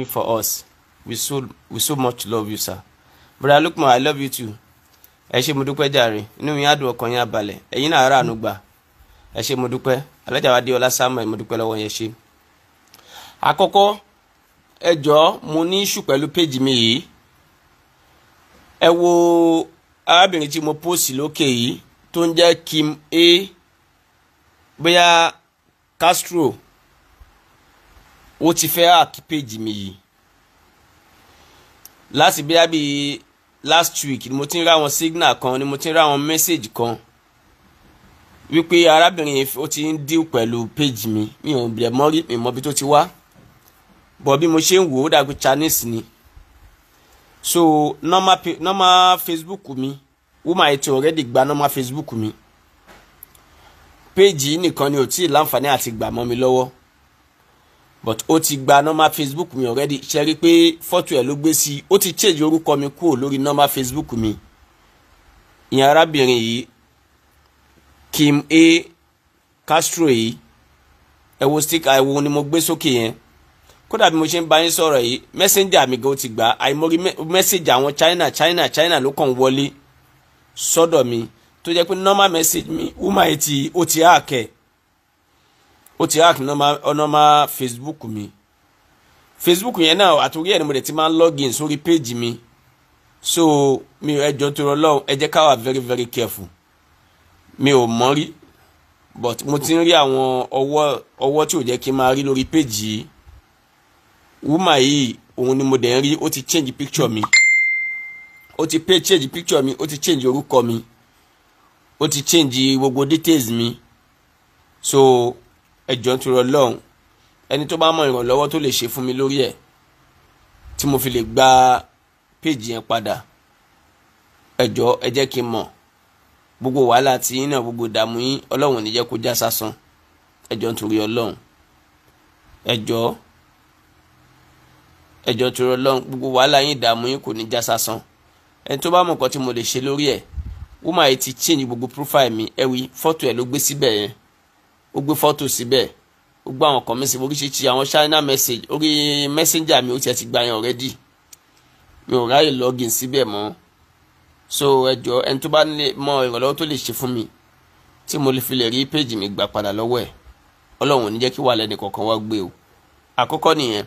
For us. We so much love you, sir. Brother Lukman, I love you too. Ẹ ṣé, mo dúpẹ́ jàre. Inú mi á dùn, ọkàn yín á balẹ̀. Ẹ̀yin náà rà àánú gbà. Ẹ ṣé, mo dúpẹ́. Alájà wa Adéọlá Samuel, mo dúpẹ́ lọ́wọ́ yẹn ṣe. Àkọ́kọ́, ẹ jọ̀ọ́, mo ní issue pẹ̀lú page mi yìí. Ẹ wo arábìnrin tí mo post lókè yìí tó ń jẹ́ Kim A bóyá Castro, ó ti fẹ́ hack page mi yìí láti bóyá bíi last week ni mo ti ń rí àwọn signal kan, ni mo ti ń rí àwọn message kan wípé arábìnrin yìí, ó ti ń deal pẹ̀lú page mi. Mi ò bẹ̀rẹ̀ mọ́ rí, mi mọ́ bí tó ti wá bọ̀. Bí mo ṣe ń wò ó, dàgbé Chinese ni. So normal Facebook mi, woman yìí ti already gba normal Facebook mi. Page yìí nìkan ni ò tí ì láǹfààní àti gbà mọ́ mi lọ́wọ́, but ó ti gba normal Facebook mi already. Ṣe rí i pé fọ́tò ẹ̀ ló gbé sí i? Ó ti change orúkọ mi kúrò lórí normal Facebook mi. Ìyẹn arábìnrin yìí, Kim A Castro yìí. Ẹ wo sticker, ẹ wo ni mo gbé sókè yẹn. Kódà bí mo ṣe ń bá yín sọ̀rọ̀ yìí, messenger mi gan, ó ti gbà. Àìmọye message àwọn China, China, China ló kàn wọlé sọ́dọ̀ mi, tó jẹ́ pé normal message mi, woman yìí ti, ó ti hack ẹ̀, ó ti hack normal Facebook mi. Facebook yẹn náà, àtúrí ẹ̀ ni mo dẹ̀ ti máa ń login sórí page mi. So mi ò, ẹjọ́ tó rọ lọ́hùn, ẹ jẹ́ ká wà very very careful. Mi ò mọ̀ rí, but mo ti ń rí àwọn ọwọ́ ọwọ́ tí ò jẹ́ kí n máa rí lórí page yìí. Woman yìí, òun ni mo dẹ̀ ń rí. Ó ti change picture mi, ó ti pay change picture mi, ó ti change orúkọ mi, ó ti change gbogbo details mi. So ẹ jọ̀ọ́, nítorí Ọlọ́run, ẹni tó bá mọ ìrànlọ́wọ́ tó lè ṣe fún mi lórí ẹ̀ tí mo fi lè gba page yẹn padà, ẹ jọ̀ọ́, ẹ jẹ́ kí n mọ̀. Gbogbo wàhálà tí yín náà, gbogbo ìdààmú yín, Ọlọ́run ò ní jẹ́ kó já sásán. Ẹ jọ̀ọ́, nítorí Ọlọ́run, ẹ jọ̀ọ́, ẹ jọ̀ọ́, nítorí Ọlọ́run, gbogbo wàhálà yín, ìdààmú yín kò ní já sásán. Ẹni tó bá mọ̀ nǹkan tí mo lè ṣe lórí ẹ̀, woman yìí ti change gbogbo profile mi. Ẹ wí fọ́tò ẹ̀ ló gbé síbẹ̀ yẹn, ó gbé fọ́tò síbẹ̀, ó gbé àwọn kan message oríṣiríṣi, àwọn China message orí messenger mi, ó tiẹ̀ ti gba yẹn already. Mi ò ráyè login síbẹ̀ mọ́. So ẹ jọ̀ọ́, ẹni tó bá mọ ìrànlọ́wọ́ tó lè ṣe fún mi tí mo lè fi lè rí page mi gbà padà lọ́wọ́ ẹ̀, Ọlọ́run ò ní jẹ́ kí wàhálà ẹnì kọ̀ọ̀kan wá gbé o. Àkọ́kọ́ nìyẹn.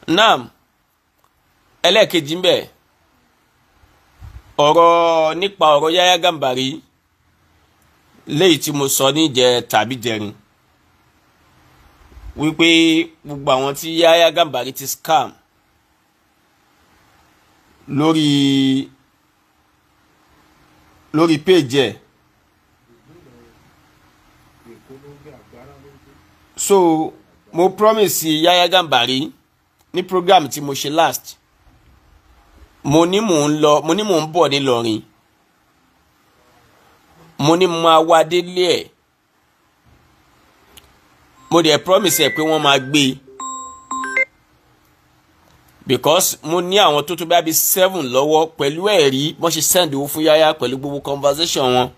Naam, ẹlẹ́ẹ̀kejì ń bẹ, ọ̀rọ̀ nípa ọ̀rọ̀ Yahya Gambari léyìí tí mo sọ níjẹ tàbí jẹrin wípé gbogbo àwọn tí Yahya Gambari ti scam lórí page ẹ̀. So mo promise Yahya Gambari ní program tí mo ṣe last, mo ní mò ń lọ, mo ní mò ń bọ̀ nílọrin, mo ní mo máa wá délé ẹ̀. Mo dẹ̀ promise ẹ̀ pé wọ́n máa gbé e because mo ní àwọn tó tó bá bí seven lọ́wọ́ pẹ̀lú ẹ̀rí wọ́n ṣe send owó fún Yahya, pẹ̀lú gbogbo conversation wọn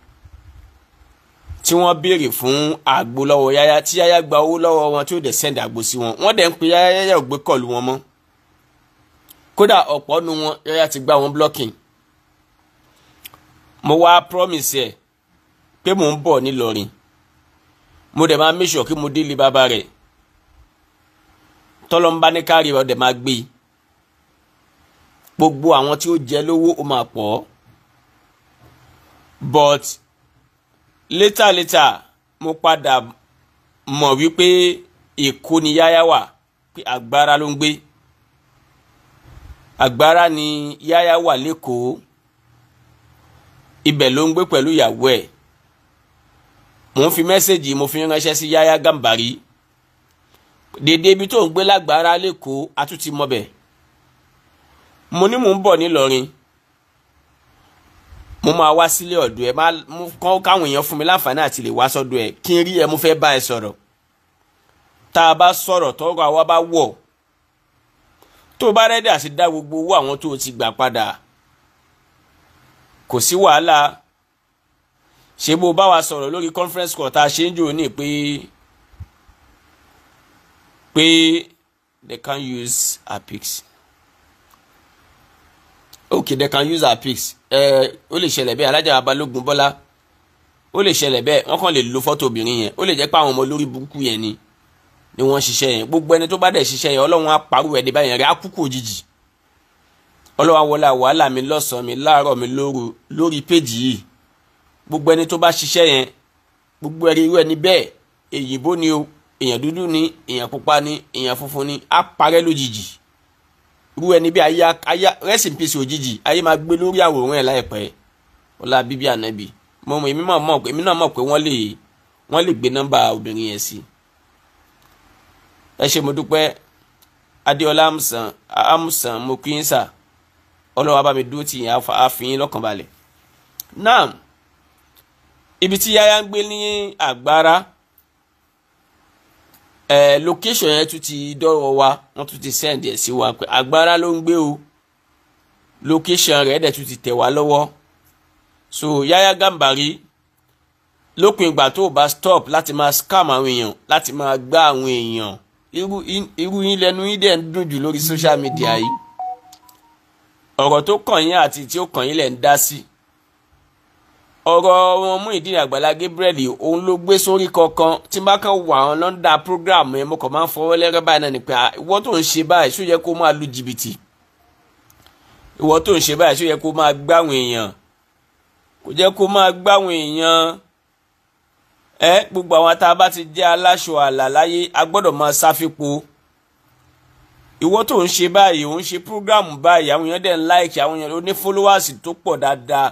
tí wọ́n béèrè fún àgbo lọ́wọ́ Yahya, tí Yahya gba owó lọ́wọ́ wọn, tí ó dẹ̀ send àgbo sí wọn. Wọ́n dẹ̀ ń pe Yahya, Yahya ò gbé call wọn mọ́. Kódà ọ̀pọ̀ nu wọn, Yahya ti gbá wọn blocking. Mo wá promise ẹ̀ pé mò ń bọ̀ nílọrin, mo dẹ̀ máa make sure kí mo délé bàbá rẹ̀. Tọ́lọ́ ń bá ní kárí ọ̀ dẹ̀ máa gbé gbogbo àwọn tí ó jẹ lówó, ó máa pọ̀. But later later, mo padà mọ̀ wípé Èkó ni Yahya wà, pé Agbára ló ń gbé. Agbára ni Yahya wà lẹ́kọ̀ọ́, ibẹ̀ ló ń gbé pẹ̀lú ìyàwó ẹ̀. Mò ń fi message, mo fi ránṣẹ́ sí Yahya Gambari dédé ibi tó ń gbé lágbára lẹ́kọ̀ọ́, àtúntì mọ́bẹ̀. Mo ní mò ń bọ̀ nílọrin, mo máa wá sílé ọ̀dọ̀ ẹ̀, máa mú kọ́ káwọn èèyàn fún mi láǹfààní àti lè wá sọ́dọ̀ ẹ̀ kí n rí ẹ, mo fẹ́ bá ẹ sọ̀rọ̀. Tá a bá sọ̀rọ̀, tọ́rọ̀ àwa bá wọ̀, tó o bá ready àti dá gbogbo owó àwọn tó o ti gbà padà, kò sí wàhálà. Ṣé bó bá wa sọ̀rọ̀ lórí conference call tá a ṣe ń jò ní pé Pé they can use her pics. Okay, they can use her pics. Ẹ ó lè ṣẹlẹ̀ bẹ́ẹ̀, Alájà Balógun Bọ́lá, ó lè ṣẹlẹ̀ bẹ́ẹ̀. Wọ́n kàn lè lo fọ́tò obìnrin yẹn. Ó lè jẹ́ pé àwọn ọmọ olórí burúkú yẹn ni wọ́n ṣiṣẹ́ yẹn. Gbogbo ẹni tó bá dẹ̀ ṣiṣẹ́ yẹn, Ọlọ́run á parú ẹ̀ dé báyẹn rẹ̀, á kúkú òjijì. Ọlọ́run á wọlé wàhálà mi lọ́sàn-án mi, láàárọ̀ mi, lóru, lórí péjì yìí. Gbogbo ẹni tó bá ṣiṣẹ́ yẹn, gbogbo ẹni irú ẹni bẹ́ẹ̀, èyìnbó ni o, èèyàn dúdú ni, èèyàn pupa ni, èèyàn funfun ni, á parẹ́ lójijì. Irú ẹni bí ayé ayé rest in peace òjijì, ayé máa gbé lórí àwòrán ẹ̀ láìpẹ́. Ọlá bíbí ànábì, mo mọ̀, èmi mọ̀ mọ̀, èmi náà mọ̀ pé wọ́n lè gbé nọ́mbà obìnrin yẹn sí. Ẹ ṣé, mo dúpẹ́. Adéọlá Amusan Amusan, mo kí n sà. Ọlọ́wọ́ bá mi dúró tì yín, á fi yín lọ́kàn balẹ̀. Náà ibi tí Yáyá ń gbé ní Àgbára ẹ, location yẹn tún ti dọ́rọ̀ wa, wọ́n tún ti send ẹ̀ sí wa pé Àgbára ló ń gbé o. Location rẹ̀ dẹ̀ tún ti tẹ̀ wá lọ́wọ́. So Yáyá Gàmbàrí, lópin ìgbà tó o bá stop láti máa scam àwọn èèyàn, láti máa gbá àwọn èèyàn, irú yín lẹ́nu yín dẹ̀ ń dùn jù lórí social media yìí. Ọ̀rọ̀ tó kàn yín àti tí ó kàn yín lẹ̀ ń dá sí. Ọ̀rọ̀ wọn Muyideen Àgbàlá Gabriel, òun ló gbé sórí kankan tí bá kàn wà wọn lọ́ndà program yẹn, mo kàn máa ń fọwọ́ lẹ́rẹ́ báyìí náà ni pé ìwọ tó ń ṣe báyìí, ṣó yẹ kó máa lu jìbìtì? Ìwọ tó ń ṣe báyìí, ṣó yẹ kó máa gbáwọn èèyàn? Kò jẹ́ kó máa gbáwọn èèyàn ẹ. Gbogbo àwọn tá a bá ti jẹ́ aláṣọ àlà láyé, a gbọ́dọ̀ máa sáfipò. Ìwọ tó ń ṣe báyìí, òun ṣe program báyìí, àwọn èèyàn dẹ̀ ń like, àwọn èèyàn ó ní followers tó pọ̀ dáadáa,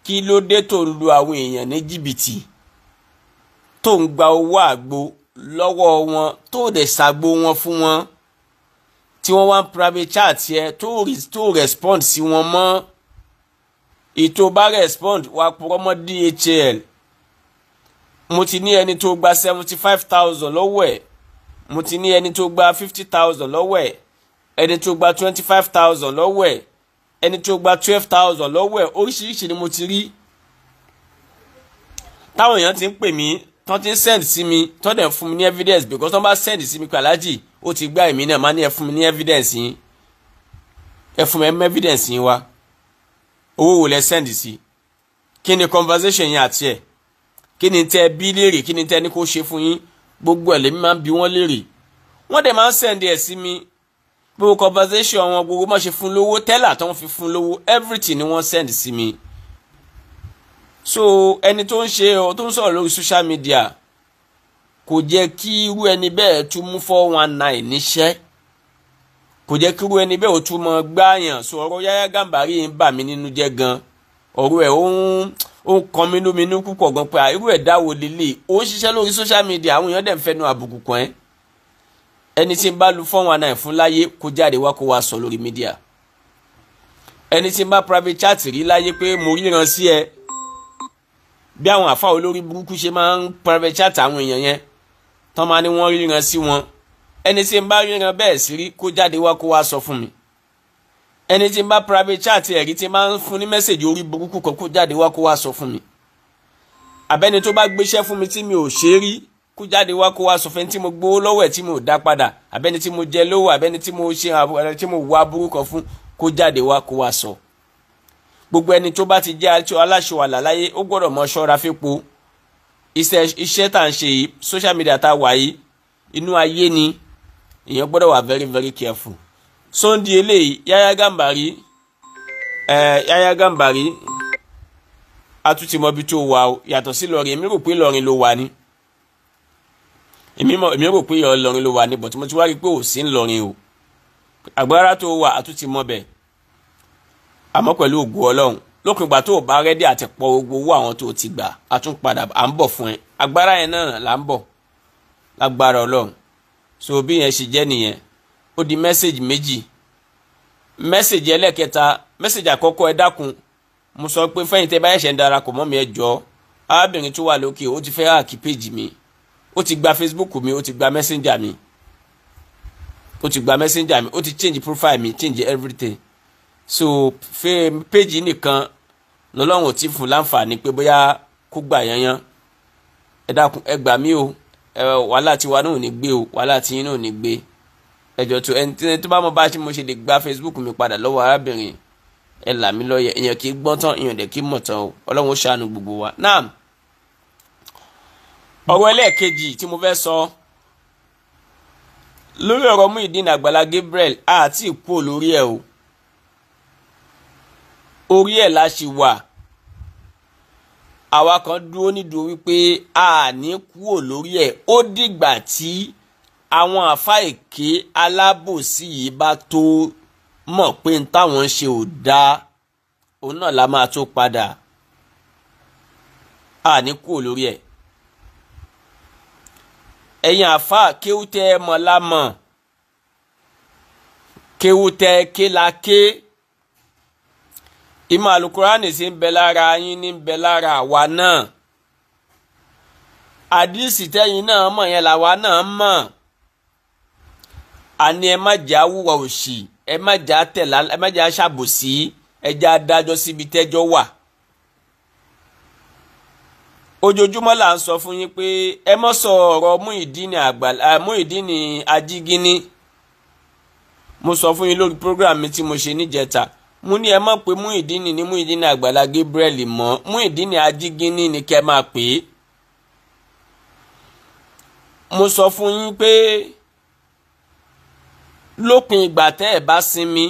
kí ló dé tó ń lu àwọn èèyàn ní jìbìtì, tó ń gba owó àgbo lọ́wọ́ wọn, tó dẹ̀ ṣàgbo wọn fún wọn, tí wọ́n wá ń private chat yẹ, tó respond sí wọn mọ́? Ìtò bá respond, wà purọ́ mọ́ DHL. Mo ti ní ẹni tó gba 75,000 lọ́wọ́ ẹ̀, mo ti ní ẹni tó gba 50,000 lọ́wọ́ ẹ̀, ẹni tó gba 25,000 lọ́wọ́ ẹ̀, ẹni tó gba 12,000 lọ́wọ́ ẹ̀. Oríṣiríṣi ni mo ti rí táwọn èèyàn ti ń pè mí, tán ti ń send sí mi, tán dẹ̀ ń fún mi ní evidence, because tán bá send sí mi pé aláàjì ó ti gbá, èmi náà má ní ẹ fún mi ní evidence yín, ẹ fún mi ẹ mú evidence yín wá. Owó wo lẹ send sí? Kí ni conversation yín àti ẹ? Kí ni tẹ bí léèrè? Kí ni tẹ ní kó ṣe fún yín? Gbogbo ẹ̀ lèmi máa ń bi wọ́n léèrè. Wọ́n dẹ̀ máa ń send ẹ̀ sí mi, gbogbo conversation wọn, gbogbo má ṣe fún lówó, tẹ́lá tó ń fi fún lówó, everything ni wọ́n send sí mi. So ẹni tó ń ṣe ọ, tó ń sọ̀rọ̀ lórí social media, kò jẹ́ kí irú ẹni bẹ́ẹ̀ tún mú 419 níṣẹ́, kò jẹ́ kí irú ẹni bẹ́ẹ̀ ó tún mọ gbáàyàn. So ọ̀rọ̀ Yáyá Gàmbàrí ń bà mí nínú jẹ́ gan. Ọ̀rọ̀ ẹ̀ ó ń kan mí lóminú púpọ̀ gan pé irú ẹ̀dá wo lélẹ̀ ó ń ṣiṣẹ́ lórí social media, àwọn èèyàn dẹ̀ ń fẹnu àbùkù kàn ẹ́. Ẹni tí ń bá lu 419 fún láyé, kó jáde wá, kó wá sọ lórí media. Ẹni tí ń bá private chat rí láyé pé mo ríran sí ẹ, bí àwọn àfa olórí burúkú ṣe máa ń private chat àwọn èèyàn yẹn, tán máa ní wọ́n ríran sí wọn, ẹni tí ń bá ríran bẹ́ẹ̀ sí rí, kó jáde wá, kó wá sọ fún mi. Ẹni tí ń bá private chat ẹ̀rí, tí máa ń fún ní message orí burúkú kan, kó jáde wá, kó wá sọ fún mi. Àbẹ́ni tó bá gbéṣẹ́ fún mi tí mi ò ṣe rí, kó jáde wá, kó wá sọ fún ẹni tí mo gbowó lọ́wọ́ ẹ̀ tí mo dá padà, àbẹ́ni tí mo jẹ lówó, àbẹ́ni tí mo ṣe, àbẹ́ni tí mo wá burú kan fún, kó jáde wá, kó wá sọ. Gbogbo ẹni tó bá ti jẹ́ aláṣọ àlà láyé, ó gbọ́dọ̀ mọ ṣọ́ra fípo. Iṣẹ́ tá à ń ṣe yìí, social media tá a wà yìí, inú ayé ni, èèyàn gbọ́dọ̀ wà very very careful. Sunday eléyìí, Yáyá Gàmbàrí, Yáyá Gàmbàrí, a tún ti mọ ibi tó wà o. Yàtọ̀ sí Ìlọrin, èmi rò pé Ìlọrin ló wà ní, èmi rò pé Ìlọrin ló wà ní, but mo ti wá rí i pé ò sí Ìlọrin o. Àgbára tó wà, a tún ti mọ bẹ́ẹ̀. Àmọ́ pẹ̀lú ògùn Ọlọ́run, lópin ìgbà tó o bá ready àti pọ̀ gbogbo owó àwọn tó o ti gbà, a tún padà à ń bọ̀ fún ẹ. Agbára yẹn náà là ń bọ̀ lágbára Ọlọ́run. So bí yẹn ṣe jẹ́ nìyẹn. Ó di message méjì. Message ẹlẹ́kẹta, message àkọ́kọ́, ẹ dákun, mo sọ pé fẹ́yìn tẹ́ bá ẹ̀ṣẹ̀ ń darapọ̀ mọ́ mi, ẹ jọ̀ọ́, arábìnrin tó wà lókè, ó ti fẹ́ hack page mi, ó ti gba Facebook mi, ó ti gba Messenger mi, ó ti gba Messenger mi, ó ti change profile mi, change everything. So fẹ́ page nìkan lọ́lọ́run ò tí fún láǹfààní pé bóyá kó gbà yanyan. Ẹ dákun, ẹ gbà mí o. Wàhálà tiwa náà ò ní gbé o, wàhálà tiyín náà ò ní gbé. Ẹjọ́ tó ẹni tó bá mọ bá ṣe mo ṣe lè gba Facebook mi padà lọ́wọ́ arábìnrin, ẹ là mí lọ́yẹ̀. Èèyàn kì í gbọ́n tán, èèyàn dẹ̀ kì í mọ̀ tán o. Ọlọ́run ó ṣàánú gbogbo wa. Náà ọ̀rọ̀ ẹlẹ́ẹ̀kejì tí mo fẹ́ sọ lórí ọ̀rọ̀ Muyideen Àgbàlá Gabriel, àti ìkú lórí ẹ̀ o, orí ẹ̀ la ṣì wà. Àwa kan dúró nídùú wípé a ní kúrò lórí ẹ̀, ó dìgbà tí àwọn àfa èké alábòsí yìí bá tó mọ̀ pé n táwọn ń ṣe ò dáa, òun náà la máa tó padà. A ní kúrò lórí ẹ̀. Ẹ̀yin àfa kéwú tẹ́ ẹ mọ̀ la mọ̀, kéwú tẹ́ ẹ ké la ké. Ìmọ̀ àlùkùránì sì ń bẹ lára yín, ní ń bẹ lára àwa náà. Àdìsí tẹ́yin náà mọ̀ yẹn làwa náà mọ̀. Àní ẹ má jà wúwa òṣì, ẹ má jà tẹ̀lá, ẹ má jà ṣàbòsí, ẹ jà dájọ́ síbi tẹ́jọ́ wà. Ojoojúmọ́ là ń sọ fún yín pé ẹ má sọ ọ̀rọ̀ Muyideen Àgbàlá, Muyideen Ajígínní. Mo sọ fún yín lórí program mi tí mo ṣe níjẹta, mo ní ẹ má pè Muyideen ní Muyideen Àgbàlá Gabriel mọ́, Muyideen Ajígínní ni kẹ́ máa pè é. Mo sọ fún yín pé lópin ìgbà tẹ́ ẹ bá sinmi,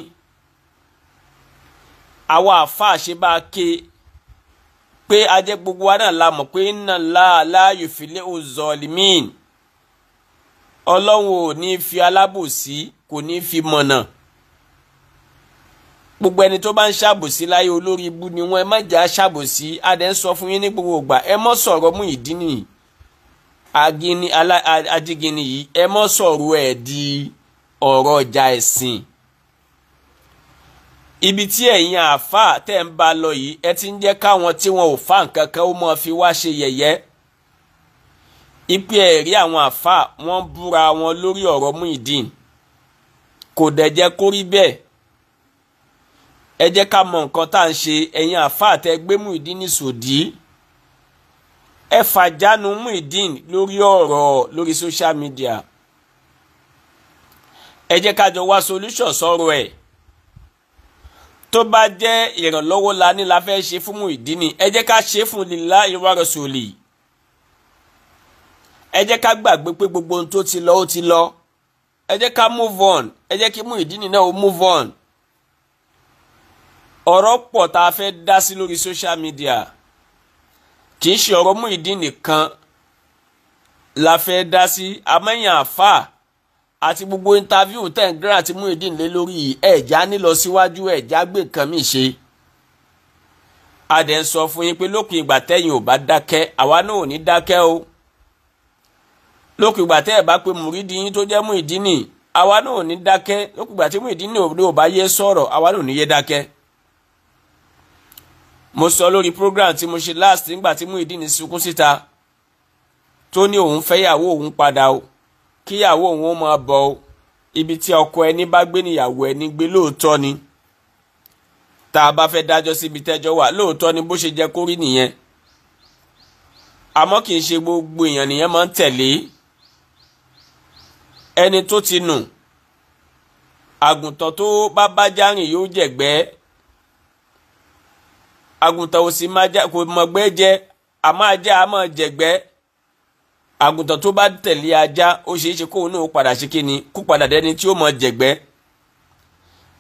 àwa àfáà ṣe bá ké pé ajẹ́ gbogbo wa náà la mọ̀ pé inna Allaha la yuflihu zalimin, Ọlọ́run ò ní fi alábòsí, kò ní fi mọ̀nà. Gbogbo ẹni tó bá ń ṣàbòsí láyé olórí ibú ni wọn. Ẹ má jà ṣàbòsí. Adẹ ń sọ fún yín ní gbogbo ìgbà, ẹ má sọ̀rọ̀ Muyideen Ajígínní yìí, ẹ má sọ̀rọ̀ ẹ̀ di ọ̀rọ̀ ọjà ẹ̀sìn. Ibi tí ẹ̀yin àáfàá tẹ́ ń bá lọ yìí, ẹ ti ń jẹ́ káwọn tí wọn ò fa nǹkan kan ó mọ̀ fi wá ṣe yẹ̀yẹ́. Ipe ẹ̀rí àwọn àáfàá wọ́n búra wọn lórí ọ̀rọ̀ Muyideen, kò dẹ̀ jẹ́ kó rí bẹ́ẹ̀. Ẹ jẹ́ ká mọ nǹkan tá à ń ṣe. Ẹ̀yin àáfàá tẹ́ gbé Muyideen sòdí, ẹ fàjánu Muyideen lórí ọ̀rọ̀ lórí social media. Ẹ jẹ́ ká jọ wá solution sọ̀rọ̀ ẹ̀. Tó bá jẹ́ ìrànlọ́wọ́ la ní la fẹ́ ṣe fún Muyideen, ẹ jẹ́ ká ṣe fún lillahi wa rasuli. Ẹ jẹ́ ká gbàgbé pé gbogbo ohun tó ti lọ ó ti lọ. Ẹ jẹ́ ká move on, ẹ jẹ́ kí Muyideen náà ó move on. Ọ̀rọ̀ pọ̀ tá a fẹ́ dá sí lórí social media, kì í ṣe ọ̀rọ̀ Muyideen nìkan la fẹ́ dá sí. Amẹ́yìn àfà àti gbogbo interview ten grant àti Muyideen lé lórí, ẹ̀já nílọ síwájú, ẹ̀já gbé nǹkan mi ṣe. A dẹ̀ ń sọ fún yín pé lópin ìgbà tẹ́yìn ò bá dákẹ́, àwa náà ò ní dákẹ́ o. Lópin ìgbà tẹ́ ẹ̀ bá pe mùrídìí yín tó jẹ́ Muyideen, àwa náà ò ní dákẹ́. Lópin ìgbà tí Muyideen ò bá yé sọ̀rọ̀, àwa náà ò ní yé dákẹ́. Mo sọ lórí program tí mo ṣe last nígbà tí Muyideen sunkún síta tó ní òun fẹ́ yàwó òun padà o, kíyàwó òun ó máa bọ̀ o. Ibi tí ọkọ ẹni bá gbé níyàwó ẹni gbé, lóòótọ́ ni. Tá a bá fẹ́ dájọ́ síbi tẹ́jọ́ wà, lóòótọ́ ni, bó ṣe jẹ́ kó rí nìyẹn. Àmọ́ kì í ṣe gbogbo èèyàn nìyẹn máa ń tẹ̀lé. Ẹni tó ti nù, àgùntàn tó bá bá járìn yóò jẹ̀gbẹ́. Àgùntàn ò sì máa já, kò mọ̀gbẹ́ jẹ, àmọ́ ajá á máa jẹ̀gbẹ́. Àgùntàn tó bá tẹ̀lé ajá, ó ṣeé ṣe kóun náà ó padà ṣe kíni, kó padà dẹni tí ó mọ̀ jẹ̀gbẹ́.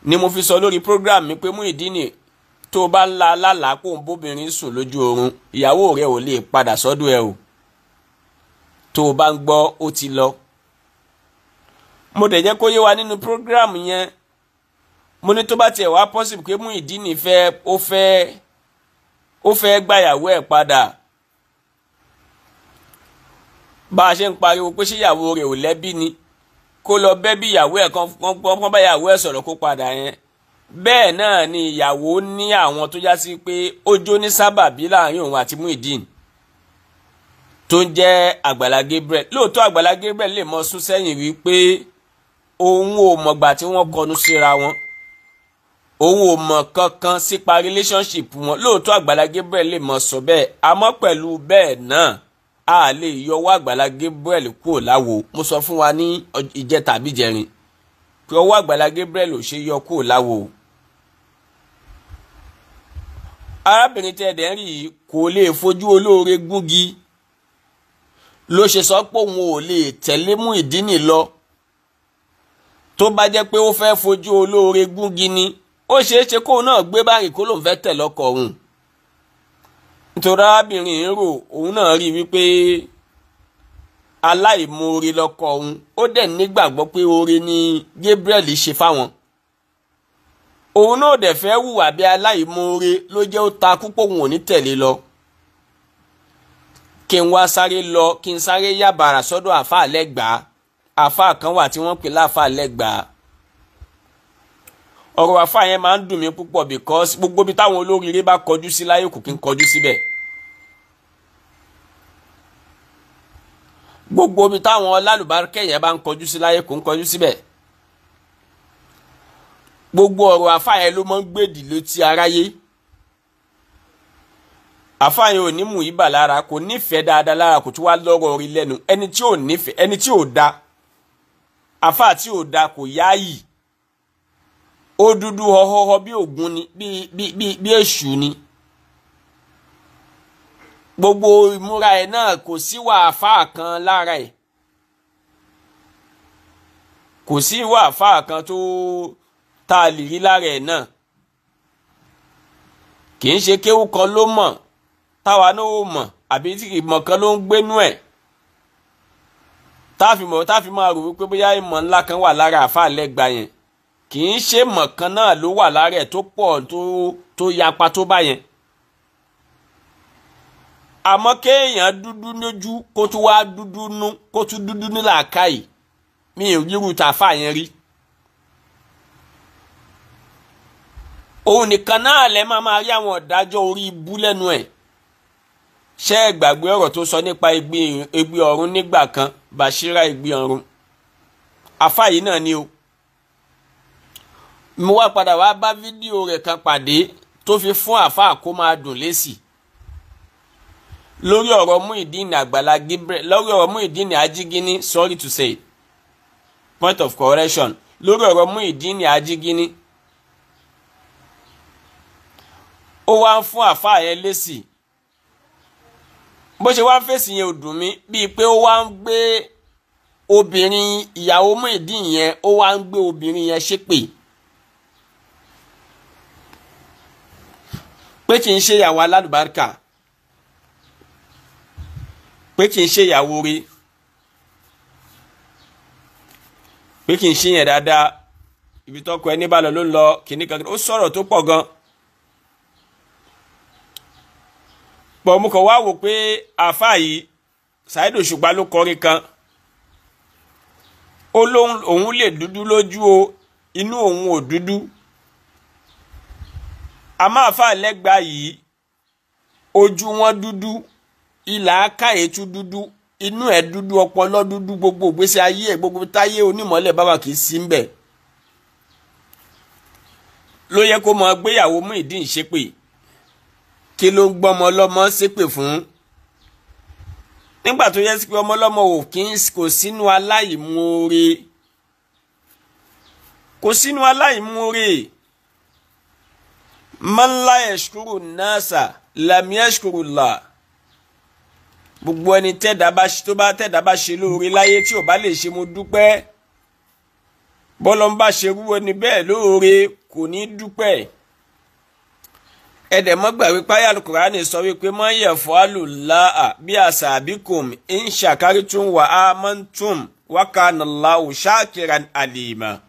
Ni mo fi sọ lórí program mi pé Muyideen, tó bá ń la lálàá kó ń bóbìnrin sùn lójú oorun, ìyàwó rẹ ò lè padà sọ́dọ̀ ẹ o. Tó o bá ń gbọ́, ó ti lọ. Mo dẹ̀ jẹ́ kó yé wa nínú program yẹn, mo ní tó bá tiẹ̀ wá possible pé Muyideen fẹ́ ó fẹ́ gbàyàwó ẹ̀ padà, bá a ṣe ń pariwo pé ṣéyàwó rẹ̀ ò lẹ́bí ni, kó lọ bẹ́bí ìyàwó ẹ̀ kan bá ìyàwó ẹ̀ sọ̀rọ̀ kó padà yẹn, bẹ́ẹ̀ náà ni ìyàwó ní àwọn tó já sí pé ó jó ní sábàbí láàrin òun àti Muyideen tó ń jẹ́ Àgbàlá Gabriel. Lóòótọ́, Àgbàlá Gabriel lè mọ sún sẹ́yìn wípé òun ò mọ̀gbà tí wọ́n kọnu síra wọn, òun ò mọ̀ kankan sípa relationship wọn. Lóòótọ́, Àgbàlá Gabriel lè mọ sọ bẹ́ẹ̀, àmọ́ pẹ̀lú bẹ́ẹ̀ náà, A lè yọwọ́ Àgbàlá Gabriel kúrò láwo. Mo sọ fún wa ní ìjẹta àbí ìjẹrin pé ọwọ́ Àgbàlá Gabriel ò ṣe yọ kúrò láwo. Arábìnrin tí ẹ̀dẹ̀ ń rí yìí kò lè fojú olóore gúngi, ló ṣe sọ pé òun ò lè tẹ̀lé Muyideen lọ. Tó bá jẹ́ pé ó fẹ́ fojú olóore gúngi ni, ó ṣeé ṣe kóun náà gbé báyìí kó lóun fẹ́ tẹ̀ lọ́kọ òun. Nítorí arábìnrin ń rò, òun náà rí wípé aláìmoore lọ́kọ òun, ó dẹ̀ nígbàgbọ́ pé oore ni Gabriel ṣe fáwọn. Òun náà dẹ̀ fẹ́ hùwà bí aláìmoore, ló jẹ́ ó ta púpọ̀ òun ò ní tẹ̀lé lọ. Kí n wá sáré lọ, kí n sáré yàbàrà sọ́dọ̀ àáfàá lẹ́gbàá. Àáfàá kan wà tí wọ́n pè láàfàá lẹ́gbàá. Ọ̀rọ̀ àáfàá yẹn máa ń dùn mí púpọ̀ because gbogbo ibi táwọn olóríire bá kọjú sí láyé kò kí n kọjú síbẹ̀. Gbogbo ibi táwọn ọlálùbáríkẹ́ yẹn bá ń kọjú sí láyé kò ń kọjú síbẹ̀. Gbogbo ọ̀rọ̀ àáfàá yẹn ló máa ń gbèdì létí aráyé. Àáfàá yẹn ò ní mú ibà lára, kò nífẹ̀ẹ́ dáadáa lára, kò tún wá lọ́rọ̀ orí lẹ́nu. Ẹni tí ò nífẹ̀ẹ́, ẹni tí ò da, àáfàá tí ò da kò yáàyì. Ó dúdú họhọhọ bí Ògún ni, bí èṣù ni. Gbogbo ìmúra ẹ̀ náà kò sí wà àáfàá kan lára ẹ̀. Kò sí wà àáfàá kan tó tá a lè rí lára ẹ̀ náà. Kì í ṣe kéwú kan ló mọ̀ táwa náà ó mọ̀, àbí tí ìmọ̀ kan ló ń gbénú ẹ̀. Táàfin máa rò wípé bóyá ìmọ̀ ńlá kan wà lára àáfàá lẹ́gba yẹn. Kì í ṣe mọ̀ kan náà ló wà lára ẹ̀ tó pọ̀ tó yapa tó bá yẹn. Àmọ́ kéèyàn dúdú lójú kó tún wá dúdú nú, kó tún dúdú ní làákàyè, mi ò ríru tàáfàá yẹn rí. Òun nìkan náà lẹ máa máa rí àwọn ọ̀dájọ́ orí ibú lẹ́nu ẹ̀. Ṣé ẹ gbàgbé ọ̀rọ̀ tó sọ nípa Ẹ̀gbin Ọ̀run nígbà kan, Bashira Ẹ̀gbin Ọ̀run? Àfáà yìí náà ni o. Mo wá padà wá bá fídíò rẹ̀ kan pàdé tó fi fún àfáà kó máa dùn lésì lórí ọ̀rọ̀ Muyideen Àgbàlá Gabriel, lórí ọ̀rọ̀ Muyideen Ajígínní, sorry to say, point of correction, lórí ọ̀rọ̀ Muyideen Ajígínní. Ó wá ń fún àfáà yẹn lésì. Bó ṣe wá ń fèsì yẹn ò dùn mí, bíi pé ó wá ń gbé obìnrin ìyàwó Muyideen yẹn, ó wá ń gbé obìnrin yẹn ṣépè pé kì í ṣe ìyàwó alálùbáríkà, pé kì í ṣe ìyàwó rí, pé kì í ṣe yẹn dáadáa, ibi tọkọ ẹni bá lọ ló ń lọ kìíní kan. Ó sọ̀rọ̀ tó pọ̀ gan. Pọ̀ mo kàn wá wò pé àáfàá yìí Saheed Òṣùpá ló kọrin kan, ó lóun òun lè dúdú lójú o, inú òun ò dúdú. Àmọ́ àáfàá lẹ́gbàá yìí ojú wọn dúdú, ìlà akáyè tún dúdú, inú ẹ̀ dúdú, ọpọlọ dúdú, gbogbo ìgbésí ayé ẹ̀, gbogbo táyé onímọ̀lẹ̀ bàbá kì í sí ń bẹ̀. Ló yẹ kó mọ gbéyàwó Muyideen ṣépè. Kí ló ń gbọ́mọ ọlọ́mọ ṣépè fún? Nígbà tó yẹ sí pé ọmọ ọlọ́mọ ò kí ń kò sínú aláìmoore, kò sínú aláìmoore. Man la yashkuru nasa lam yashkuru Allah. Gbogbo ẹni tẹ́dá bá tó bá tẹ́dá bá ṣe lóore láyé tí ò bá lè ṣe mo dúpẹ́, bọ́lọ́ ń bá ṣe rú ẹni bẹ́ẹ̀ lóore kò ní dúpẹ́. Ẹ̀dẹ̀ mọ́ gbà wípé ayé Al-Qur'ani sọ wípé mọ́ yẹ̀ fọ́ àlùláà bí àṣà àbíkùn ń ṣàkárí tún wà á mọ́ntún wa kana Allahu shakiran alima.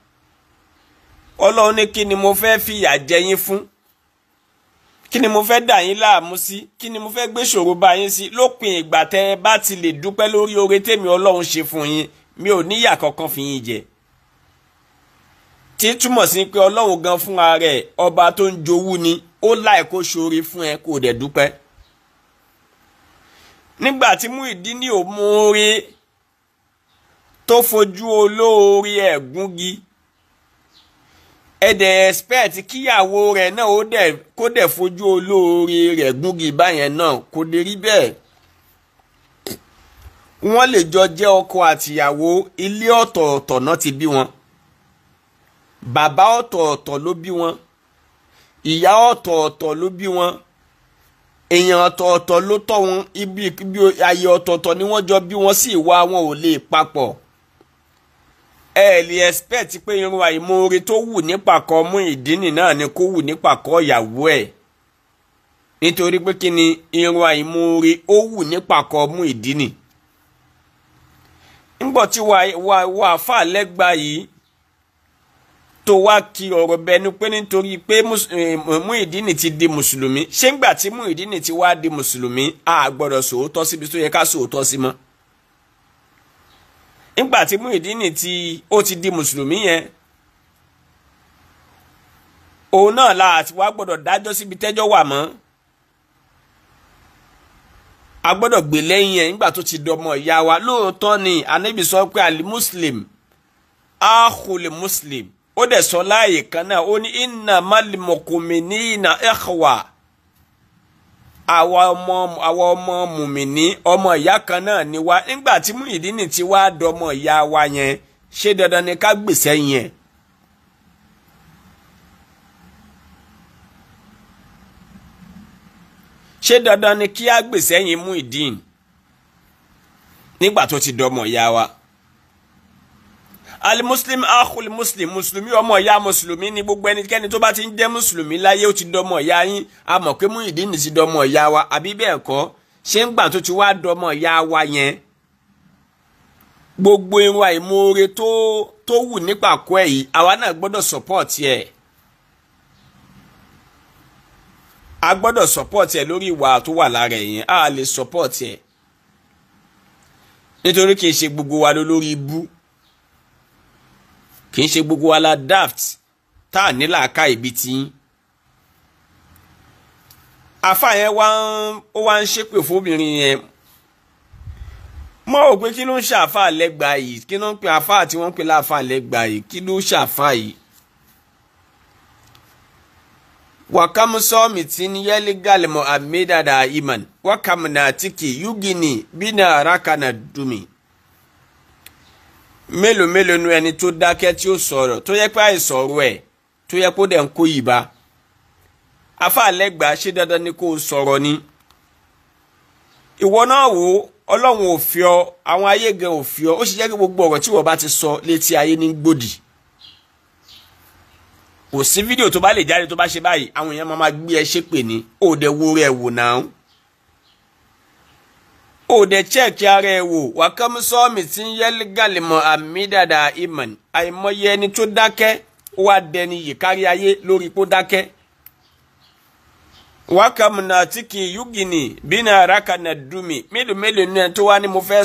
Ọlọ́run ní kí ni mo fẹ́ fìyà jẹ yín fún? Kí ni mo fẹ́ dà yín láàmú sí? Kí ni mo fẹ́ gbé ṣòro bá yín sí? Lópin ìgbà tẹ́ ẹ bá ti lè dúpẹ́ lórí oore tèmi Ọlọ́run ṣe fún yín, mi ò níyà kankan fi yín jẹ. Tí túmọ̀ sí pé Ọlọ́run gan fúnra rẹ̀ ọba tó ń jowú ni, ó láì kó ṣoore fún ẹ kó dẹ̀ dúpẹ́. Nígbà tí Muyideen ò mú oore tó fojú olóore ẹ̀ gúngi, ẹ dẹ̀ expect kíyàwó rẹ̀ náà ó dẹ̀ kó dẹ̀ fojú olóore rẹ̀ gúngi báyẹn náà, kò lè rí bẹ́ẹ̀. Wọ́n lè jọ jẹ́ ọkọ àtìyàwó, ilé ọ̀tọ̀ọ̀tọ̀ náà ti bí wọn, bàbá ọ̀tọ̀ọ̀tọ̀ ló bí wọn, ìyá ọ̀tọ̀ọ̀tọ̀ ló bí wọn, èèyàn ọ̀tọ̀ọ̀tọ̀ ló tọ́ wọn, ibi ayé ọ̀tọ̀ọ̀tọ̀ ni wọ́n jọ bí wọn sí, ìwà wọn ò lè papọ̀. Ẹ lè expect pé irun àìmoore tó wù nípàkọ́ Muyideen náà ni kó wù nípàkọ́ ìyàwó ẹ̀, nítorí pé kí ni irun àìmoore ó wù nípàkọ́ Muyideen. Ńgbọ̀ tí wà fà lẹ́gba yìí tó wá kí ọ̀rọ̀ bẹnu pé nítorí pé Muyideen ti di mùsùlùmí, ṣé ńgbà tí Muyideen ti wá di mùsùlùmí a gbọ́dọ̀ sòótọ́ síbi tó yẹ ká sòótọ́ sí mọ́? Ńgbà tí Muyideen ó ti di mùsùlùmí yẹn, òun náà la àti wá gbọ́dọ̀ dájọ́ síbi tẹ́jọ́ wà mọ́. A gbọ́dọ̀ gbé lẹ́yìn ẹ̀ nígbà tó ti dọmọ ìyá wa. Lóòótọ́ ni Ànábì sọ pé alimuslim akhul muslim, ó dẹ̀ sọ láàyè kan náà, ó ní innamal mu'minina ikhwa, àwa ọmọ mùmìnì ọmọ ìyá kan náà ni wá. Nígbà tí Muyideen ti wá dọmọ ìyá wa yẹn, ṣé dandan ni ká gbèsè yẹn? Ṣé dandan ni kí á gbèsè yín Muyideen nígbà tó ti dọmọ ìyá wa? Alimuslim akhul muslim, mùsùlùmí ọmọ ìyá mùsùlùmí ni gbogbo ẹnikẹ́ni tó bá ti ń jẹ́ mùsùlùmí láyé ó ti dọmọ ìyá yín. A mọ̀ pé Muyideen ti dọmọ ìyá wa, àbí bẹ́ẹ̀ kọ́? Ṣé ń gbà tó ti wá dọmọ ìyá wa yẹn, gbogbo irun àìmoore tó wù nípàkọ́ ẹ̀ yìí, àwa náà gbọ́dọ̀ support ẹ̀. A gbọ́dọ̀ support ẹ̀ lórí ìwà tó wà lára ẹ̀ yẹn. A lè support ẹ̀ nítorí kì í ṣe gbogbo wa lórí ibú, kì í ṣe gbogbo wa la daft tá à ní làákà ibi tí. Àfáà yẹn wá ń ṣépè fóbìnrin yẹn. Mọ́ ò pé kí ló ń ṣàfáà lẹ́gbàá yìí, kí ló ń pe àfáà tí wọ́n ń pè láàfáà lẹ́gbàá yìí, kí ló ń ṣàfáà yìí? Wakamu sọ́ọ̀mì yẹ́lí galmọ̀ àmìdàdà iman wakamu na tiki yugini bínà rákànà dùmí. Mélòó mélòó nu ẹni tó dákẹ́ tí ó sọ̀rọ̀ tó yẹ pé àìsọ̀rọ̀ ẹ̀ tó yẹ kó dẹ̀ ń kó yìí bá. Afáàlẹ́gbàá ṣé dandan ni kó o sọ̀rọ̀ ni? Ìwọ náà wò ó, Ọlọ́run ò fi ọ, àwọn ayé gan ò fi ọ, ó sì jẹ́ kí gbogbo ọ̀rọ̀ tí wọ́n bá ti sọ létí ayé ní gbòdì. Kò sí fídíò tó bá lè jáde tó bá ṣe báyìí, àwọn èèyàn máa gbé ẹ ṣépè ní. Ó dẹ̀ wo rẹ̀ wò náà, ó dẹ̀ chẹ́ẹ̀kì ara ẹ̀ wò. Wàkàmú sọ́ọ̀mì tí ń yẹ́lí gàlímọ̀ àmì dàda ìmọ̀n, àìmọye ẹni tó dákẹ́ ó wá dẹni yìí kárí ayé lórí kó dákẹ́. Wàkàmù náà tí kì í yúgìnì bínú ara kan náà dùn mí. Mélòó mélòó ní ẹni tó wá ní mo fẹ́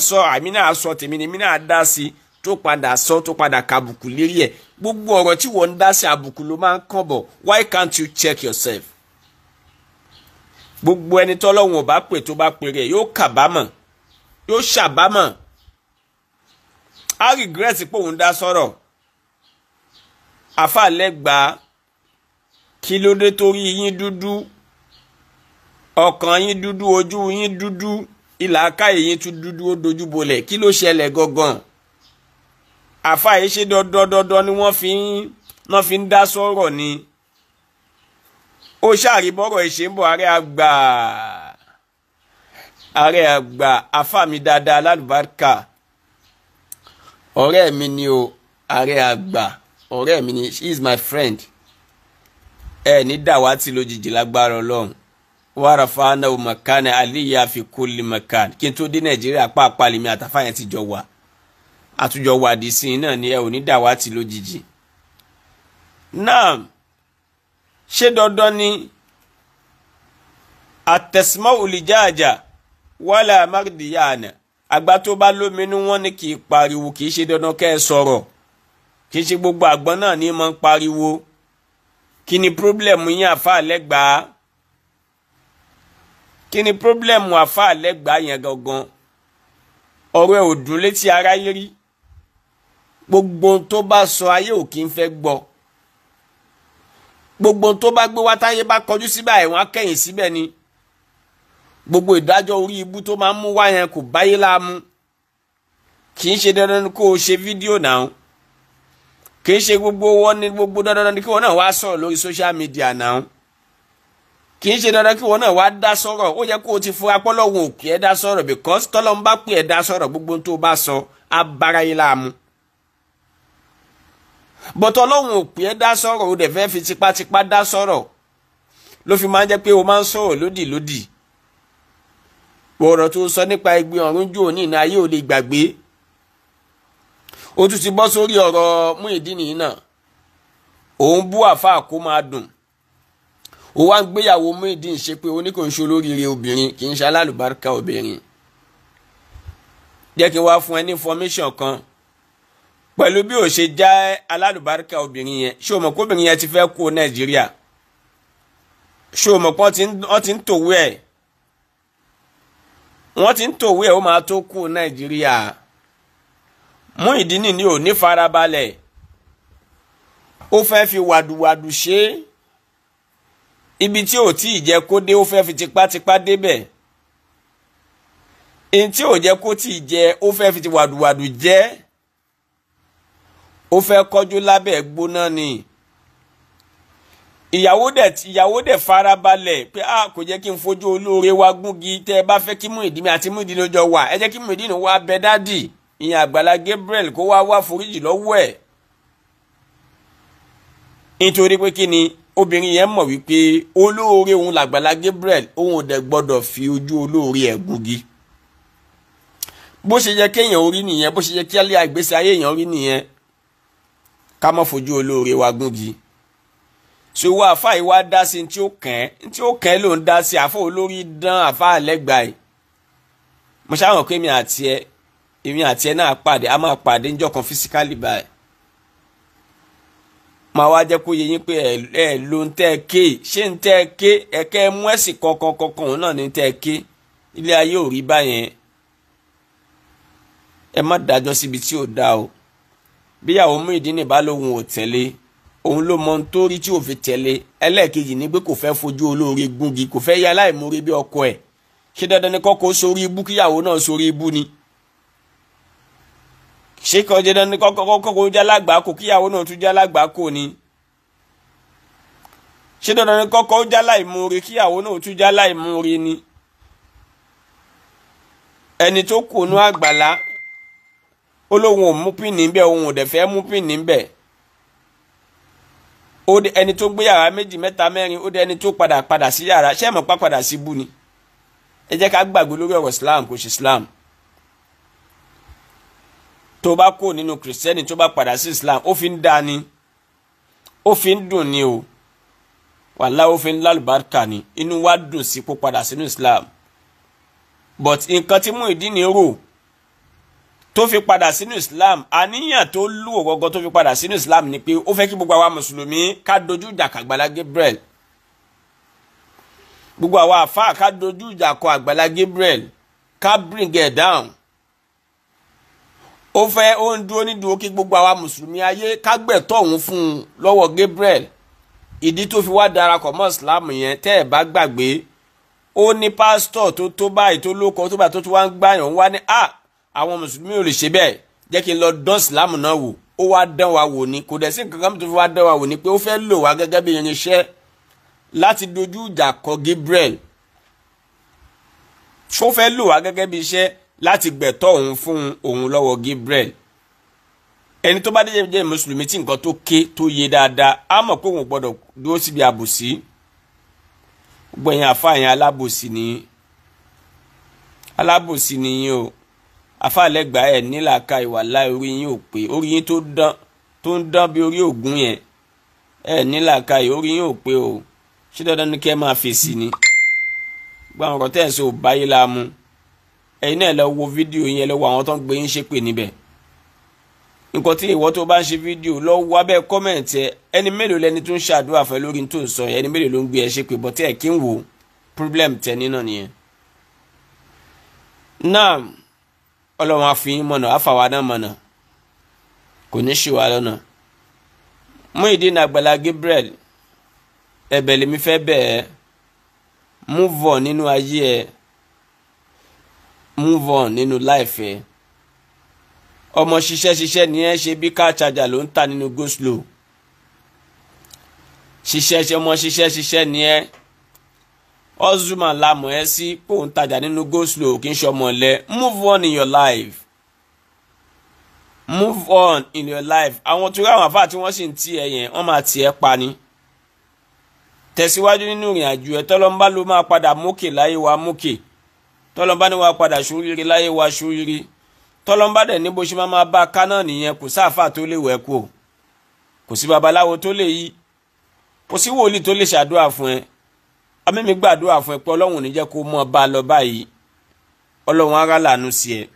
sọ, àmì náà sọ tèmi ni mi náà dá sí, tó padà sọ, tó padà kàbùkù lérí ẹ̀. Gbogbo ọ̀rọ̀ tí wọ́n ń dá sí àbùkù ló máa ń kàn bọ̀. Why can't you check yourself? Gbogbo ẹni tọ́lọ́hun ò bá pè tó bá pè rẹ̀ yóò kàbámọ̀, yóò ṣàbámọ̀, á regret pé òun dá sọ̀rọ̀. Àfàlẹ́gbàá, kí ló dé torí yín dúdú, ọkàn yín dúdú, ojú yín dúdú, ìlàkàyè yín tún dúdú, ó dojú bolẹ̀, kí ló ṣẹlẹ̀ gangan? Àfáà yìí ṣe dandandandan ni wọ́n fi ń dá sọ̀rọ̀ ni. Ó ṣàríbọ̀rọ̀ ìṣe ń bọ̀. Ààrẹ àgbà àfáà mi dáadáa lálùbáríkà, ọ̀rẹ́ mi ni o, ààrẹ àgbà ọ̀rẹ́ mi ni, she is my friend. Ẹ ní dàwátì lójijì lágbára Ọlọ́run. Wàràfà náà makana aliya fi kulli makan. Kí n tó dé Nàìjíríà pàápàá lèmi àtàfà yẹn ti jọ wà, àtúnjọ wàdí sí i náà ni, ẹ ò ní dàwátì lójijì. Náà ṣé dandan ni àtẹ̀símọ́ òlìjáàjà wàlà mardiyana? Àgbà tó bá lóminú wọn ni kì í pariwo, kì í ṣe dandan kẹ́ ẹ sọ̀rọ̀, kì í ṣe gbogbo àgbọn náà ní máa ń pariwo. Kí ni pírọ́blẹ̀mù yín àfáà lẹ́gbàá? Kí ni pírọ́blẹ̀mù àfáà lẹ́gbàá yẹn gangan? Ọ̀rọ̀ ẹ̀ ò dùn létí aráyé rí. Gbogbo tó bá sọ ayé ò kí ń fẹ́ gbọ́. Gbogbo tó bá gbé wá táyé bá kọjú síbẹ̀, ẹ̀wọ̀n á kẹ̀yìn síbẹ̀ ni. Gbogbo ìdájọ́ orí ibú tó máa ń mú wá yẹn kò báyé láàmú. Kì í ṣe dandan kó o ṣe fídíò náà. Kì í ṣe gbogbo wọn ní gbogbo dandan kí wọn náà wá sọ̀rọ̀ lórí social media náà. Kì í ṣe dandan kí wọn náà wá dá sọ̀rọ̀. Ó yẹ kó o ti fura pọ́lọ́hún òkè ẹ̀ dá sọ̀rọ̀, because tọ́lọ́ ń bá pè ẹ̀ dá sọ̀rọ̀, gbogbo tó bá sọ á bára yín láàmú. Bọ̀tọ̀ ọlọ́hun òpè ẹ̀ dá sọ̀rọ̀, ó dẹ̀ fẹ́ fi tipátipá dá sọ̀rọ̀, ló fi máa ń jẹ́ pé o máa ń sọ̀rọ̀ lódì lódì. Ọ̀rọ̀ tó sọ nípa ẹgbẹ́ ọ̀run jù òní ní ayé ò lè gbàgbé. Ó tún ti bọ́ sórí ọ̀rọ̀ Muyideen yìí náà. Òun bú àfáà kó máa dùn. Ó wá ń gbéyàwó Muyideen ṣe pé ó ní kò ń ṣe olóríire obìnrin, kì í ṣe alálùbáríkà obìnrin. Jẹ́ kí n wá fún ẹ ní information kan. Pẹ̀lú bí ó ṣe já alálùbáríkà obìnrin yẹn, ṣé o mọ̀ pé obìnrin yẹn ti fẹ́ kú Nàìjíríà? Ṣé o mọ̀ pé wọ́n ti ń tòwé ẹ̀? Wọ́n ti ń tòwé ẹ̀, ó máa tó kú Nàìjíríà. Muyideen ni ò ní farabalẹ̀. Ó fẹ́ fi wàdùwàdù ṣe é. Ibi tí ò tí ì jẹ́ kó dé, ó fẹ́ fi tipátipá débẹ̀. Èyí tí ò jẹ́ kó tí ì jẹ́, ó fẹ́ fi wàdùwàdù jẹ́. Ó fẹ́ kọjú lábẹ́ gbóná ni. Ìyàwó dẹ̀ farabalẹ̀ pé a kò jẹ́ kí n fojú olóore wa gúngi. Tẹ́ ẹ bá fẹ́ kí Muyideen àti Muyideen lójọ wà, ẹ jẹ́ kí Muyideen wá bẹ dádì, ìyẹn Àgbàlá Gabriel, kó wá wá foríjì lọ́wọ́ ẹ̀. Nítorí pé kí ni, obìnrin yẹn mọ̀ wípé olóore òun làgbàlá Gabriel, òun ò dẹ̀ gbọ́dọ̀ fi ojú olóore ẹ̀ gúngi. Bó ṣe yẹ kéèyàn orí nìyẹn, bó ṣe yẹ kí alẹ́ àgbésí ayé èèyàn rí nìyẹn, ká má fojú olóore wa gúngi. Ṣòwò àfa yìí wá dá sí tí ó kàn ẹ́, tí ó kàn ẹ́ ló ń dá sí. Àfa olórí dán, àfa àlẹ́gbàá yìí. Mo ṣàwọn pé èmi àti ẹ náà pàdé, a máa pàdé níjọ́ kan physically báyìí. Màá wá jẹ́ kó yé yín pé ẹ ló ń tẹ́ ẹ ké, ṣé ń tẹ́ ẹ ké, ẹ̀kẹ́ mú ẹ̀sìn kankan kankan òun náà ní tẹ́ ẹ ké. Ilé ayé ò rí báyẹn. Ẹ má dájọ́ síbi tí ò dá o. Bíyàwó Muyideen bá lóun ò tẹ̀lé, òun ló mọ ohun tó rí tí ò fi tẹ̀lé. Ẹlẹ́ẹ̀kejì ni pé kò fẹ́ fojú olóore gúngi, kò fẹ́ yá aláìmoore bí ọkọ ẹ̀. Ṣé dandan ni kọ́kọ́ sórí ibú kíyàwó náà sórí ibú ni? Ṣé kò jẹ́ dandan ni kọ́kọ́ jẹ́ alágbàákò kíyàwó náà tún jẹ́ alágbàákò ni? Ṣé dandan ni kọ́kọ́ jẹ́ aláìmoore kíyàwó náà tún jẹ́ aláìmoore ni? Ẹni tó kùnú àgbàlá ó lóun ò mú pín níbẹ̀, òun ò dẹ̀ fẹ́ mú pín níbẹ̀. Ó dé ẹni tó gbé yàrá méjì mẹ́ta mẹ́rin, ó dé ẹni tó padà sí yàrá. Ṣé ẹ mọ̀ pa padà sí bú ni? Ẹ jẹ́ ká gbàgbé lórí ọ̀rọ̀ Islam, kò ṣe Islam. Tó bá kó nínú Kìrìsìtẹ́nì tó bá padà sí Islam, ó fi ń dá ni, ó fi ń dùn ni o. Wàhálà, ó fi ń lálùbáríkà ni. Inú wa dùn sí kó padà sínú Islam. But nǹkan tí Muyideen rò tó fi padà sínú Islam, àníyàn tó lù ọ̀gọ́gọ́ tó fi padà sínú Islam ni pé ó fẹ́ kí gbogbo àwa mùsùlùmí ká dojú ìjà kọ Àgbàlá Gabriel. Gbogbo àwa àfáà ká dojú ìjà kọ Àgbàlá Gabriel, ká bring it down. Ó fẹ́, ó ń dúró nídùú kí gbogbo àwa mùsùlùmí ayé ká gbẹ̀tọ́ òun fún un lọ́wọ́ Gabriel. Ìdí tó fi wá darapọ̀ mọ́ Islam yẹn, tẹ́ ẹ̀ bá gbàgbé, ó ní pásítọ̀ tó tó báyìí, tó lóko tó báyìí, tó tún wá ń gbàyàn wá ní à àwọn mùsùlùmí ò lè ṣe bẹ́ẹ̀, jẹ́ kí n lọ dán Islam náà wò. Ó wá dán wa wò ni. Kò dẹ̀ sí nǹkan kan tó fi wá dán wa wò ni pé ó fẹ́ lò wá gẹ́gẹ́ bí irinṣẹ́ láti dojú ìjà kọ Gabriel. Ó fẹ́ lò wá gẹ́gẹ́ bí iṣẹ́ láti gbẹ̀tọ́ òun fún òun lọ́wọ́ Gabriel. Ẹni tó bá dé jẹ́ mùsùlùmí tí nǹkan tó ké tó yé dáadáa, á mọ̀ pé òun gbọ́dọ̀ dúró síbi àbòsí. Gbogbo ẹ̀yin àfáà yẹn, alábòsí ni, alábòsí ni yín o. Àfáà lẹ́gbàá ẹ̀ nílàka ìwà láì, orí yín ò pé. Orí yín tó dán, tó ń dán bí orí ògún yẹn, ẹ̀ nílàka ìwà, orí yín ò pé o. Ṣé dandan ni kẹ́ ẹ máa fèsì ni? Gbogbo àwọn ọ̀rọ̀ tẹ́ ẹ̀ sọ ò báyé láàmú. Ẹ̀yin náà lọ wo fídíò yẹn, lọ wo àwọn tó ń gbé yín ṣépè níbẹ̀. Nǹkan tí ìwọ tó bá ń ṣe fídíò lọ wá bẹ́ẹ̀ comment ẹ, ẹni mélòó lẹni tó ń ṣàdúrà fẹ́ lórí tó ń sọ yẹn, ẹni mélòó ló ń gbé ẹ ṣépè, bọ́ tẹ́ ẹ kí ń wò. Problem tẹ nínà nìyẹn. Náà Ọlọ́run á fi yín mọ̀nà, á fà wá náà mọ̀nà, kò ní ṣì wá lọ́nà. Muyideen Àgbàlá Gabriel, ẹ̀bẹ̀ lèmi fẹ́ bẹ̀ ẹ́, move on nínú ayé ẹ. Move on nínú life ẹ. Ọmọ ṣiṣẹ́ ṣiṣẹ́ ni ẹ ṣe bí car charger ló ń tà nínú go slow. Ṣiṣẹ́ ṣe ọmọ ṣiṣẹ́ ṣiṣẹ́ ni ẹ. Ozuma lamọ̀ ẹ sí pò ń tajà nínú go slow, kì í ṣe ọmọ ọ̀lẹ. Move on in your life. Move on in your life. Àwọn tó rí àwọn àfáà tí wọ́n sì ń tì ẹ yẹn, wọ́n máa tì ẹ́ pa ni. Tẹ̀síwájú nínú ìrìn àjò ẹ̀. Tọ́lọ́mbá ló máa padà mókè láyé wa mókè. Tọ́lọ́mbá ní wa padà ṣoríire láyé wa ṣoríire. Tọ́lọ́mbá dẹ̀ ní bó ṣe máa bá a ká náà nìyẹn. Kò sáàfà tó lè wẹ̀ kú o, kò sí babaláwo tó lè yí, kò sí wòlíì tó lè ṣàdúrà fún ẹ. Amẹ́mi gbàdúrà fún ẹ pé Ọlọ́run ò ní jẹ́ kó mọ́ ọ bá a lọ báyìí. Ọlọ́run ara lànà sí ẹ.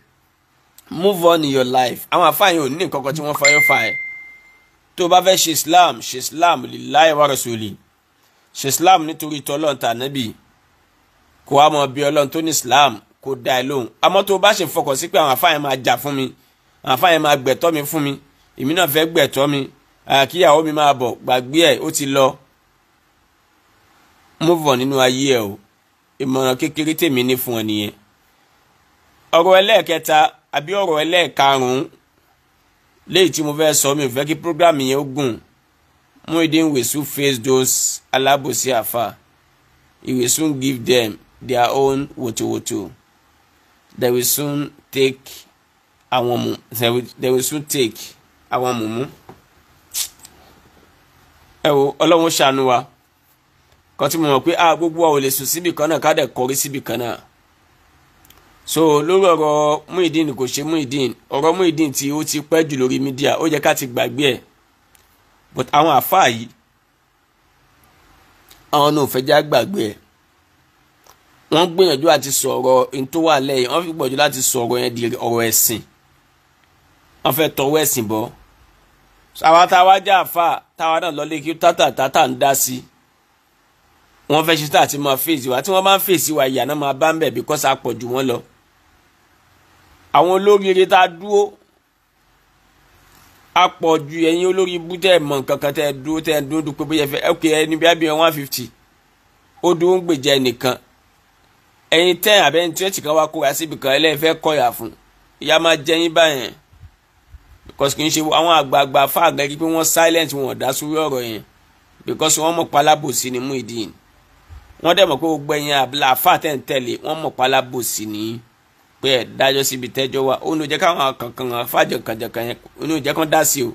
Move on in your life. Àwọn àfáà yẹn ò ní nǹkan kan tí wọ́n fayọ́ fà ẹ́. Tó o bá fẹ́ ṣe Islam, ṣe Islam lillahi wa rasuli. Ṣe Islam nítorí tọ́lọ́run tànábì. Kó wá mọ bí Ọlọ́run tó ní Islam kó dá ẹ lóhùn. Àmọ́ tó o bá ṣe fọkàn sí pé àwọn àfáà yẹn máa jà fún mi, àwọn àfáà yẹn máa gbẹ̀tọ́ mi fún mi, èmi náà fẹ́ gbẹ̀tọ́ mi, kíyàwó mi máa bọ̀, gbàgbé ẹ̀, ó ti lọ. Move on nínú ayé ẹ o. Ìmọ̀ràn kékeré tèmi ní fún ẹ nìyẹn. Ọ̀rọ̀ ẹlẹ́ẹ̀kẹta àbí ọ̀rọ̀ ẹlẹ́ẹ̀karùn-ún léyìí tí mo fẹ́ sọ, mi ò fẹ́ kí program yẹn ó gùn. Muyideen will soon face those alábòsí àfà. He will soon give them their own wotowoto. They will soon take àwọn mu they will soon take àwọn mùmú. Ẹ wo, Ọlọ́run ṣàánú wa. Kan tí mo mọ̀ pé gbogbo wa ò lè sùn síbì kan náà ká dẹ̀ kọrí síbì kan náà. So lórí ọ̀rọ̀ Muyideen, kò ṣe Muyideen, ọ̀rọ̀ Muyideen tí ó ti pẹ́ jù lórí media, ó yẹ ká ti gbàgbé ẹ̀. But àwọn àfáà yìí, àwọn náà ò fẹ́ já gbàgbé ẹ̀. Wọ́n gbìyànjú àti sọ̀rọ̀ n tó wà lẹ́yìn, wọ́n fi gbìyànjú láti sọ̀rọ̀ yẹn di ọ̀rọ̀ ẹ̀sìn. Wọ́n fẹ́ tọwọ́ ẹ̀sìn bọ́. Àwa táwa jẹ́ àfáà, táwa náà lọlé kí tátà tátà ń dá sí. Wọ́n fẹ́ ṣe tá àti máa fèsì wa. Tí wọ́n bá ń fèsì wa, ìyà náà máa bá ń bẹ̀ because a pọ̀ jù wọ́n lọ. Àwọn olóríire tá a dúró, a pọ̀ ju ẹ̀yin olórí ibú tẹ́ ẹ̀ mọ̀ nǹkan kan tẹ́ ẹ dúró, tẹ́ ẹ dúró dúpẹ́ bóyá ẹ fẹ́ ok ẹni bí abiyàn 150 ó dúró ń gbèjà ẹnìkan, ẹ̀yin 10 àbẹ́yìn 20 kan wá kóra síbi kan ẹlẹ́fẹ́ kọ̀yà fún, ìyá máa jẹ yín báyẹn. Because kì í ṣe àwọn àgbààgbà fáàgẹ́ kí pé wọ́n silent, wọn ò dá sórí ọ̀rọ̀ yẹn because wọ́n mọ̀ pálábòsí ni Muyideen. Wọ́n dẹ̀ mọ̀ pé gbogbo ẹ̀yin àfáà tẹ̀ ń tẹ̀lé, wọ́n mọ̀ pálábòsí ni pé ẹ̀ dájọ́ síbi tẹ́jọ́ wa. Ó ní ó jẹ́ káwọn kankan fàjọkànjọkàn yẹn, ó ní ó jẹ́ kán dá sí o.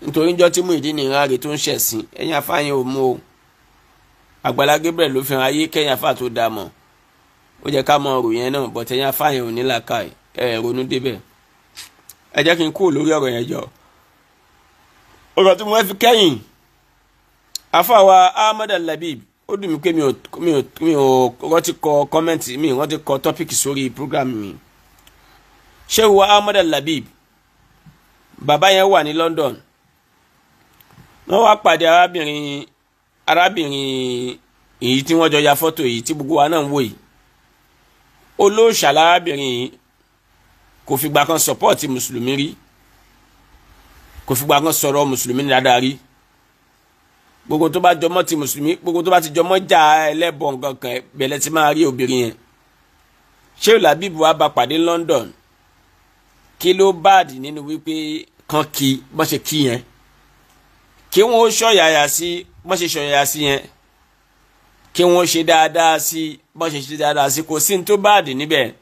Nítorí níjọ́ tí Muyideen ní ìran rẹ̀ tó ń ṣẹ̀sìn, ẹ̀yin àfáà yẹn ò mú o. Àgbàlá Gabriel ló fi hàn ayé kẹ́yìn àfáà tó dá mọ̀. Ó jẹ́ ká mọ ọ̀rọ̀ yẹn náà, but ẹ̀yin àfáà yẹn ò ní làákàyè, ẹ̀ ronú débẹ̀. Ẹ jẹ́ kí n kúrò lórí ọ̀rọ̀ yẹn jọ. Ọ̀rọ̀ tí mo fẹ́ fi kẹ́yìn, àfáà wa Ahmad Al-Labib, ó dùn mí pé mi ò rántí kọ comment mi, rántí kọ topic sórí program mi. Sheikh wa Ahmad Al-Labib, bàbá yẹn wà ní London. Wọ́n wá pàdé arábìnrin èyí tí wọ́n jọ ya fọ́tò yìí tí gbogbo wa náà ń wò yìí. Olóòṣà lárábìnrin yìí, kò fìgbà kan sọpọ́ọ̀tì mùsùlùmí rí, kò fìgbà kan sọ̀rọ̀ mùsùlùmí dáadáa rí. Gbogbo tó bá jọmọ́ ti mùsùlùmí, gbogbo tó bá ti jọmọ́ já ẹlẹ́bọ̀ nǹkan kan, bẹ̀lẹ̀ tí máa rí obìnrin yẹn. Sheikh Labib wa bá pàdé London. Kí ló báàdì nínú wípé kan kí bọ́n ṣe kí yẹn, kí wọ́n ṣọ̀yàyà sí bọ́n ṣe ṣọ̀yàyà sí yẹn, kí wọ́n ṣe dáadáa sí bọ́n ṣe ṣe dáadáa sí, kò sí ní tó báàdì níbẹ̀.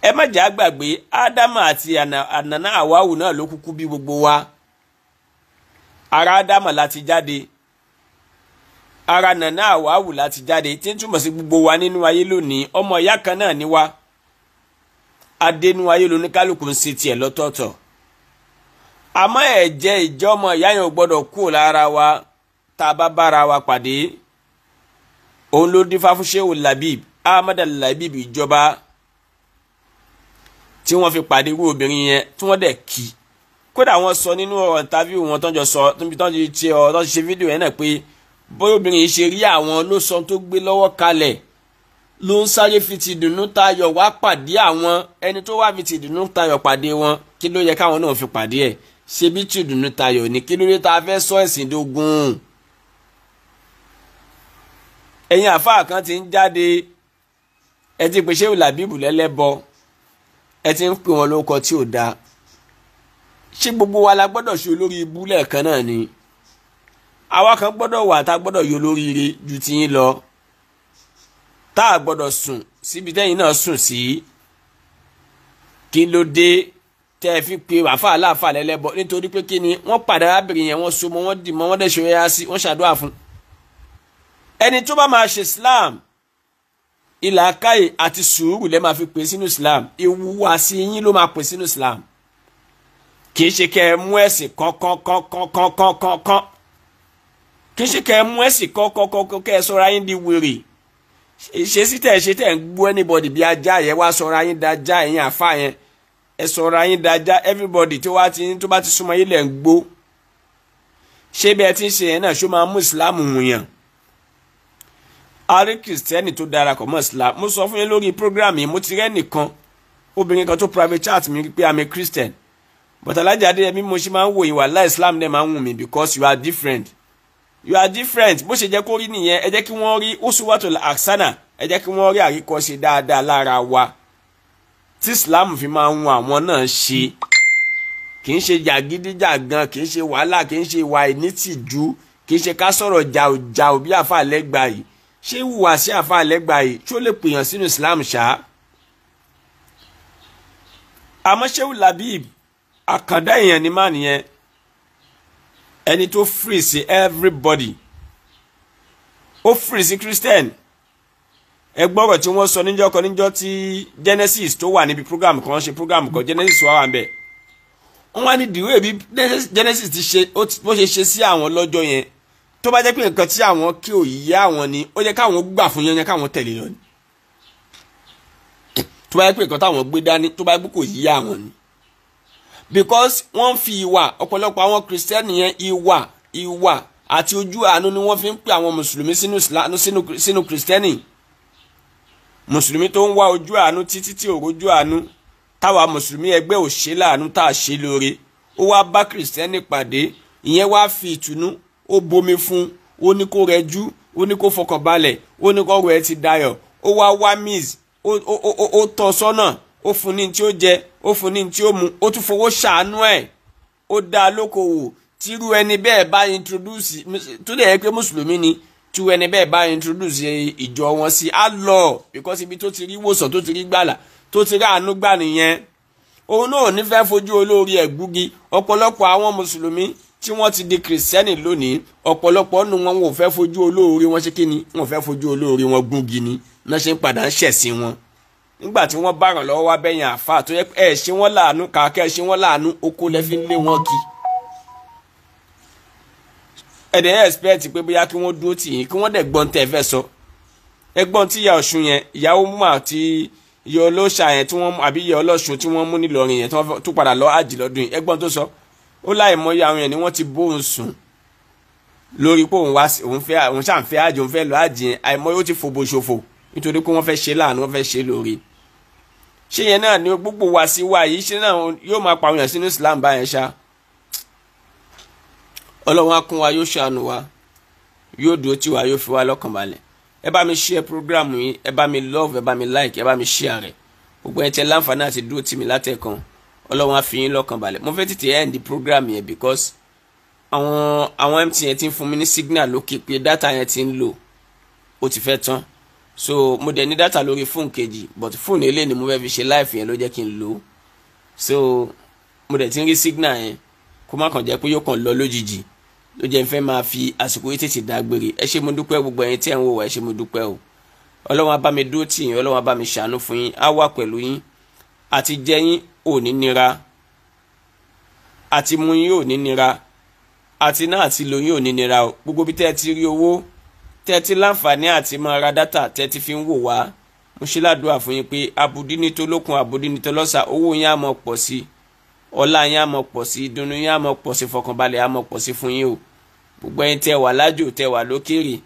Ẹ má jẹ́ àgbàgbé Ádámù àti ànàná Àwáwù náà ló kúkú bí gbogbo wa. Ara Ádámù láti jáde, ara nàná Àwáwù láti jáde, tí ń túmọ̀ sí gbogbo wa nínú ayé lónìí ọmọ ìyá kan náà ni wá. Adénú ayé lóní kálukú ń ṣe tiẹ̀ lọ́tọ̀ọ̀tọ̀. Àmọ́ ẹ̀jẹ̀ ìjọmọ ìyá yẹn ò gbọ́dọ̀ kúrò lára wa tá a bá bára wa pàdé. Òun ló dífá fún Sheikh Labib Ahmad Al-Labib ìjọba tí wọ́n fi pàdé irú obìnrin yẹn tí wọ́n dẹ̀ kí. Kódà wọ́n sọ nínú ọ̀rọ̀ interview wọn tán jọ sọ, tán ti ṣe ọ̀rọ̀ tán ti ṣe fídíò yẹn náà pé bóyá obìnrin yìí ṣe rí àwọn ló sọ tó gbé lọ́wọ́ kalẹ̀ ló ń sáré fi ti dùnnú tayọ̀ wá pàdé àwọn. Ẹni tó wá fi ti dùnnú tayọ̀ pàdé wọn, kí ló yẹ káwọn náà fi pàdé ẹ̀? Ṣe bí ti dùnnú tayọ̀ ní kí ló dé tá a fẹ́ sọ ẹ̀sìn dógún? Ẹ̀yin àfáà kan ti ń jáde, Ẹ ti pè Shehu Labeeb lẹ́lẹ́bọ, ẹ ti ń pè wọn lórúkọ tí ò dáa. Ṣé gbogbo wa la gbọ́dọ̀ ṣe olórí ibú lẹ́ẹ̀kan náà ni? Àwa kan gbọ́dọ̀ wà tá a gbọ́dọ̀ yọ olóríire ju tiyín lọ, tá a gbọ́dọ̀ sùn síbi tẹ́yìn náà sùn sí. Kí ló dé tẹ́ ẹ fi pe àfa aláàfà lẹ́lẹ́bọ? Nítorí pé kí ni wọ́n padà arábìnrin yẹn, wọ́n so mọ́, wọ́n dì mọ́, wọ́n dẹ̀ ṣe ya sí, wọ́n ṣàdúrà fún. Ẹni tó bá máa ṣe Islam, ìlàkàyè àti sùúrù lẹ́ máa fi pè sínú Islam, ìwúwàsí yín ló máa pè sínú Islam. Kì í ṣe kẹ́ ẹ mú ẹ̀sìn kọ́kọ́kọ́kọ́kọ́kọ́, kì í ṣe kẹ́ ẹ mú ẹ̀sìn kọ́kọ́kọ́kọ́ kẹ́ ẹ sọ́ra yín di wèrè. Ṣe sí tẹ̀ ṣe tẹ̀ ń gbọ́ anybody bí ajá yẹn, wá sọ́ra yín dájá, ẹ̀yìn àfa yẹn ẹ sọ́ra yín dájá, everybody tó bá ti súnmọ́ yín lẹ̀ ń gbó. Ṣé bí ẹ ti ń ṣe yẹn náà ṣó máa mú Islam wùyàn? A rí kìrìsìtẹ́nì tó darapọ̀ mọ́ Islam. Mo sọ fún yín lórí program yìí, mo ti rẹ́ nìkan obìnrin kan tó private chat mi pé I'm a Christian, but Alhaji Adeyemi, mo ṣe máa ń wò yín, wàhálà Islam dẹ̀ máa ń wù mí because you are different. You are different. Bó ṣe jẹ́ kó rí nìyẹn. Ẹ jẹ́ kí wọ́n rí uswatul hasana, ẹ jẹ́ kí wọ́n rí àríkọ́ṣe dáadáa lára wa tí Islam fi máa ń wù àwọn náà ṣe. Kì í ṣe jàgídíjàgan, kì í ṣe wàhálà, kì í ṣe ìwà ìnítìjú, kì í ṣe ká sọ̀rọ̀ jàùjàù bí àfa lẹ́gbàá yìí. Ṣé wùwà sí àfa lẹ́gbàá yìí ṣó lè pèèyàn sínú Islam ṣá? Àmọ́ Shehu Labeeb àkàndá èèyàn ni máa nìyẹn, ẹni tó free sí everybody, ó free sí Christian. Ẹ gbọ́rọ̀ tí wọ́n sọ níjọ́ kan, níjọ́ tí Genesis tó wà níbi program kan, ṣe program kan, Genesis wà wà ń bẹ̀. Wọ́n wá ní ìdíwé bí Genesis ti ṣe bó ṣe ṣe sí àwọn lọ́jọ́ yẹn, tó bá jẹ́ pé nǹkan tí àwọn kí ò yí àwọn ni, ó jẹ́ káwọn gbà fún yẹn, káwọn tẹ̀lé lọ ni. Tó bá jẹ́ pé nǹkan táwọn gbé dání, tó bá jẹ́ pé kò yí àwọn ni, because wọ́n fi ìwà ọ̀pọ̀lọpọ̀ àwọn Christian yẹn, ìwà àti ojú àánú ni wọ́n fi ń pè àwọn mùsùlùmí sínú Islam, sínú Christian. Mùsùlùmí tó ń wá ojú àánú títí tí ò rójú àánú, táwa mùsùlùmí ẹgbẹ́ ò ṣe láàánú tá a ṣe lóore, ó wá bá Christian pàdé, ìyẹn wá fi ìtùnú, ó bomi fún, ó ní kó rẹjú, ó ní kó fọkàn balẹ̀, ó ní kó rẹ̀ ti dayọ̀, ó wá wá miss, ó tọ́ sọ́nà, ó fún ní tí ó jẹ, ó fún ní tí ó mu, ó tún fowó ṣàánú ẹ̀, ó dá lókòwò. Tírú ẹni bẹ́ẹ̀ bá introduce, tó dẹ̀ yẹ pé mùsùlùmí ni, tírú ẹni bẹ́ẹ̀ bá introduce ìjọ wọn sí, á lọ, because ibi tó ti rí wòsàn, tó ti rí gbàlà, tó ti rí àánú gbà nìyẹn. Òun náà ní fẹ́ fojú olórí ẹ̀ gbúgi. Ọ̀pọ̀lọpọ̀ àwọn mùsùlùmí tí wọ́n ti di kìrìsìtẹ́nì lónìí, ọ̀pọ̀lọpọ̀ nù wọn ò fẹ́ fojú olóore wọn ṣe kí ni, wọn ò fẹ́ fojú olóore wọn gúngi ni, náà ṣe ń padà ń ṣẹ̀sìn wọn. Nígbà tí wọ́n bá ràn lọ́wọ́ wá bẹ́yìn àfa tó yẹ ẹ ṣe wọ́n láàánú, kàkẹ́ ṣe wọ́n láàánú, oko lẹ́ fi ń lé wọn kí. Ẹ̀dẹ̀ ẹ̀ expect pé bóyá kí wọ́n dúró tì yín, kí wọ́n dẹ̀ gbọ́n tẹ́ fẹ́ sọ. Ẹgbọ́n tí ìyá Ọ̀ṣun yẹn, ìyàwó mú àti ìyá ọlọ́ṣà yẹn tí wọ́n, àbí ìyá ọlọ́ṣun tí wọ́n mú nílọrin yẹn tí wọ́n tún padà lọ àjì lọ́dún yìí, ẹgbọ́n tó sọ, ó láì mọyì àwọn yẹn ni wọ́n ti bóun sùn lórí pé òun wá, òun fẹ́, òun ṣàǹfẹ́ àjì, òun fẹ́ lọ àjì yẹn, àìmọye ó ti fòbò ṣòfò nítorí pé wọ́n fẹ́ ṣe láàánú, wọ́n fẹ́ ṣe lóore. Ṣé yẹn náà ni gbogbo wa sí wa yìí, ṣé náà yóò máa pa àwọn èèyàn sínú Islam báyẹn ṣá? Ọlọ́run á kún wa, yóò ṣàánú wa, yóò dúró tì wá, yóò fi wá lọ́kàn balẹ̀. Ẹ bá mi share program yìí, ẹ bá mi love, ẹ bá mi like, ẹ bá mi share rẹ̀. Gbogbo ẹ tẹ láǹfààní àti dúró tì mí látẹ̀kan, Ọlọ́run á fi yín lọ́kàn balẹ̀. Mo fẹ́ tètè end program yẹn because àwọn MTN ti ń fún mi ní signal lókè pé data yẹn ti ń lò, ó ti fẹ́ tán. So mo dẹ̀ ní data lórí fóònù kejì, but fóònù eléyìí ni mo fẹ́ fi ṣe live yẹn ló jẹ́ kí n lò ó. So mo dẹ̀ ti ń rí signal yẹn, kó má kàn jẹ́ pé yóò kàn lọ lójijì, ló jẹ́ n fẹ́ máa fi àsìkò yìí tètè dágbére. Ẹ ṣé mo dúpẹ́, gbogbo ẹ̀yin tí ẹ̀ ń wò wá, ẹ ṣé mo dúpẹ́ o. Ọlọ́run á bá mi dúró tì yín, Ọlọ́run á bá mi ṣàánú fún yín, á wà pẹ̀lú yín, àti jẹ yín ò ní nira, àti mu yín ò ní nira, àti náà àti lò yín ò ní nira o. Gbogbo bí tẹ́ ẹ ti rí owó, tẹ́ ẹ ti láǹfààní àti máa ra dátà tẹ́ ẹ ti fi ń wò wá, mo ṣe ládùúrà fún yín pé abudí ní tolókun, abudí ní tọlọ́sà, owó yín á mọ̀ pọ̀ sí, ọlá yín á mọ̀ pọ̀ sí, ìdùnnú yín á mọ̀ pọ̀ sí, fọkànbalẹ̀ á mọ̀ pọ̀ sí fún yín o. Gbogbo ẹ̀yin tẹ́ wà lájò, tẹ́ wà lókèrè,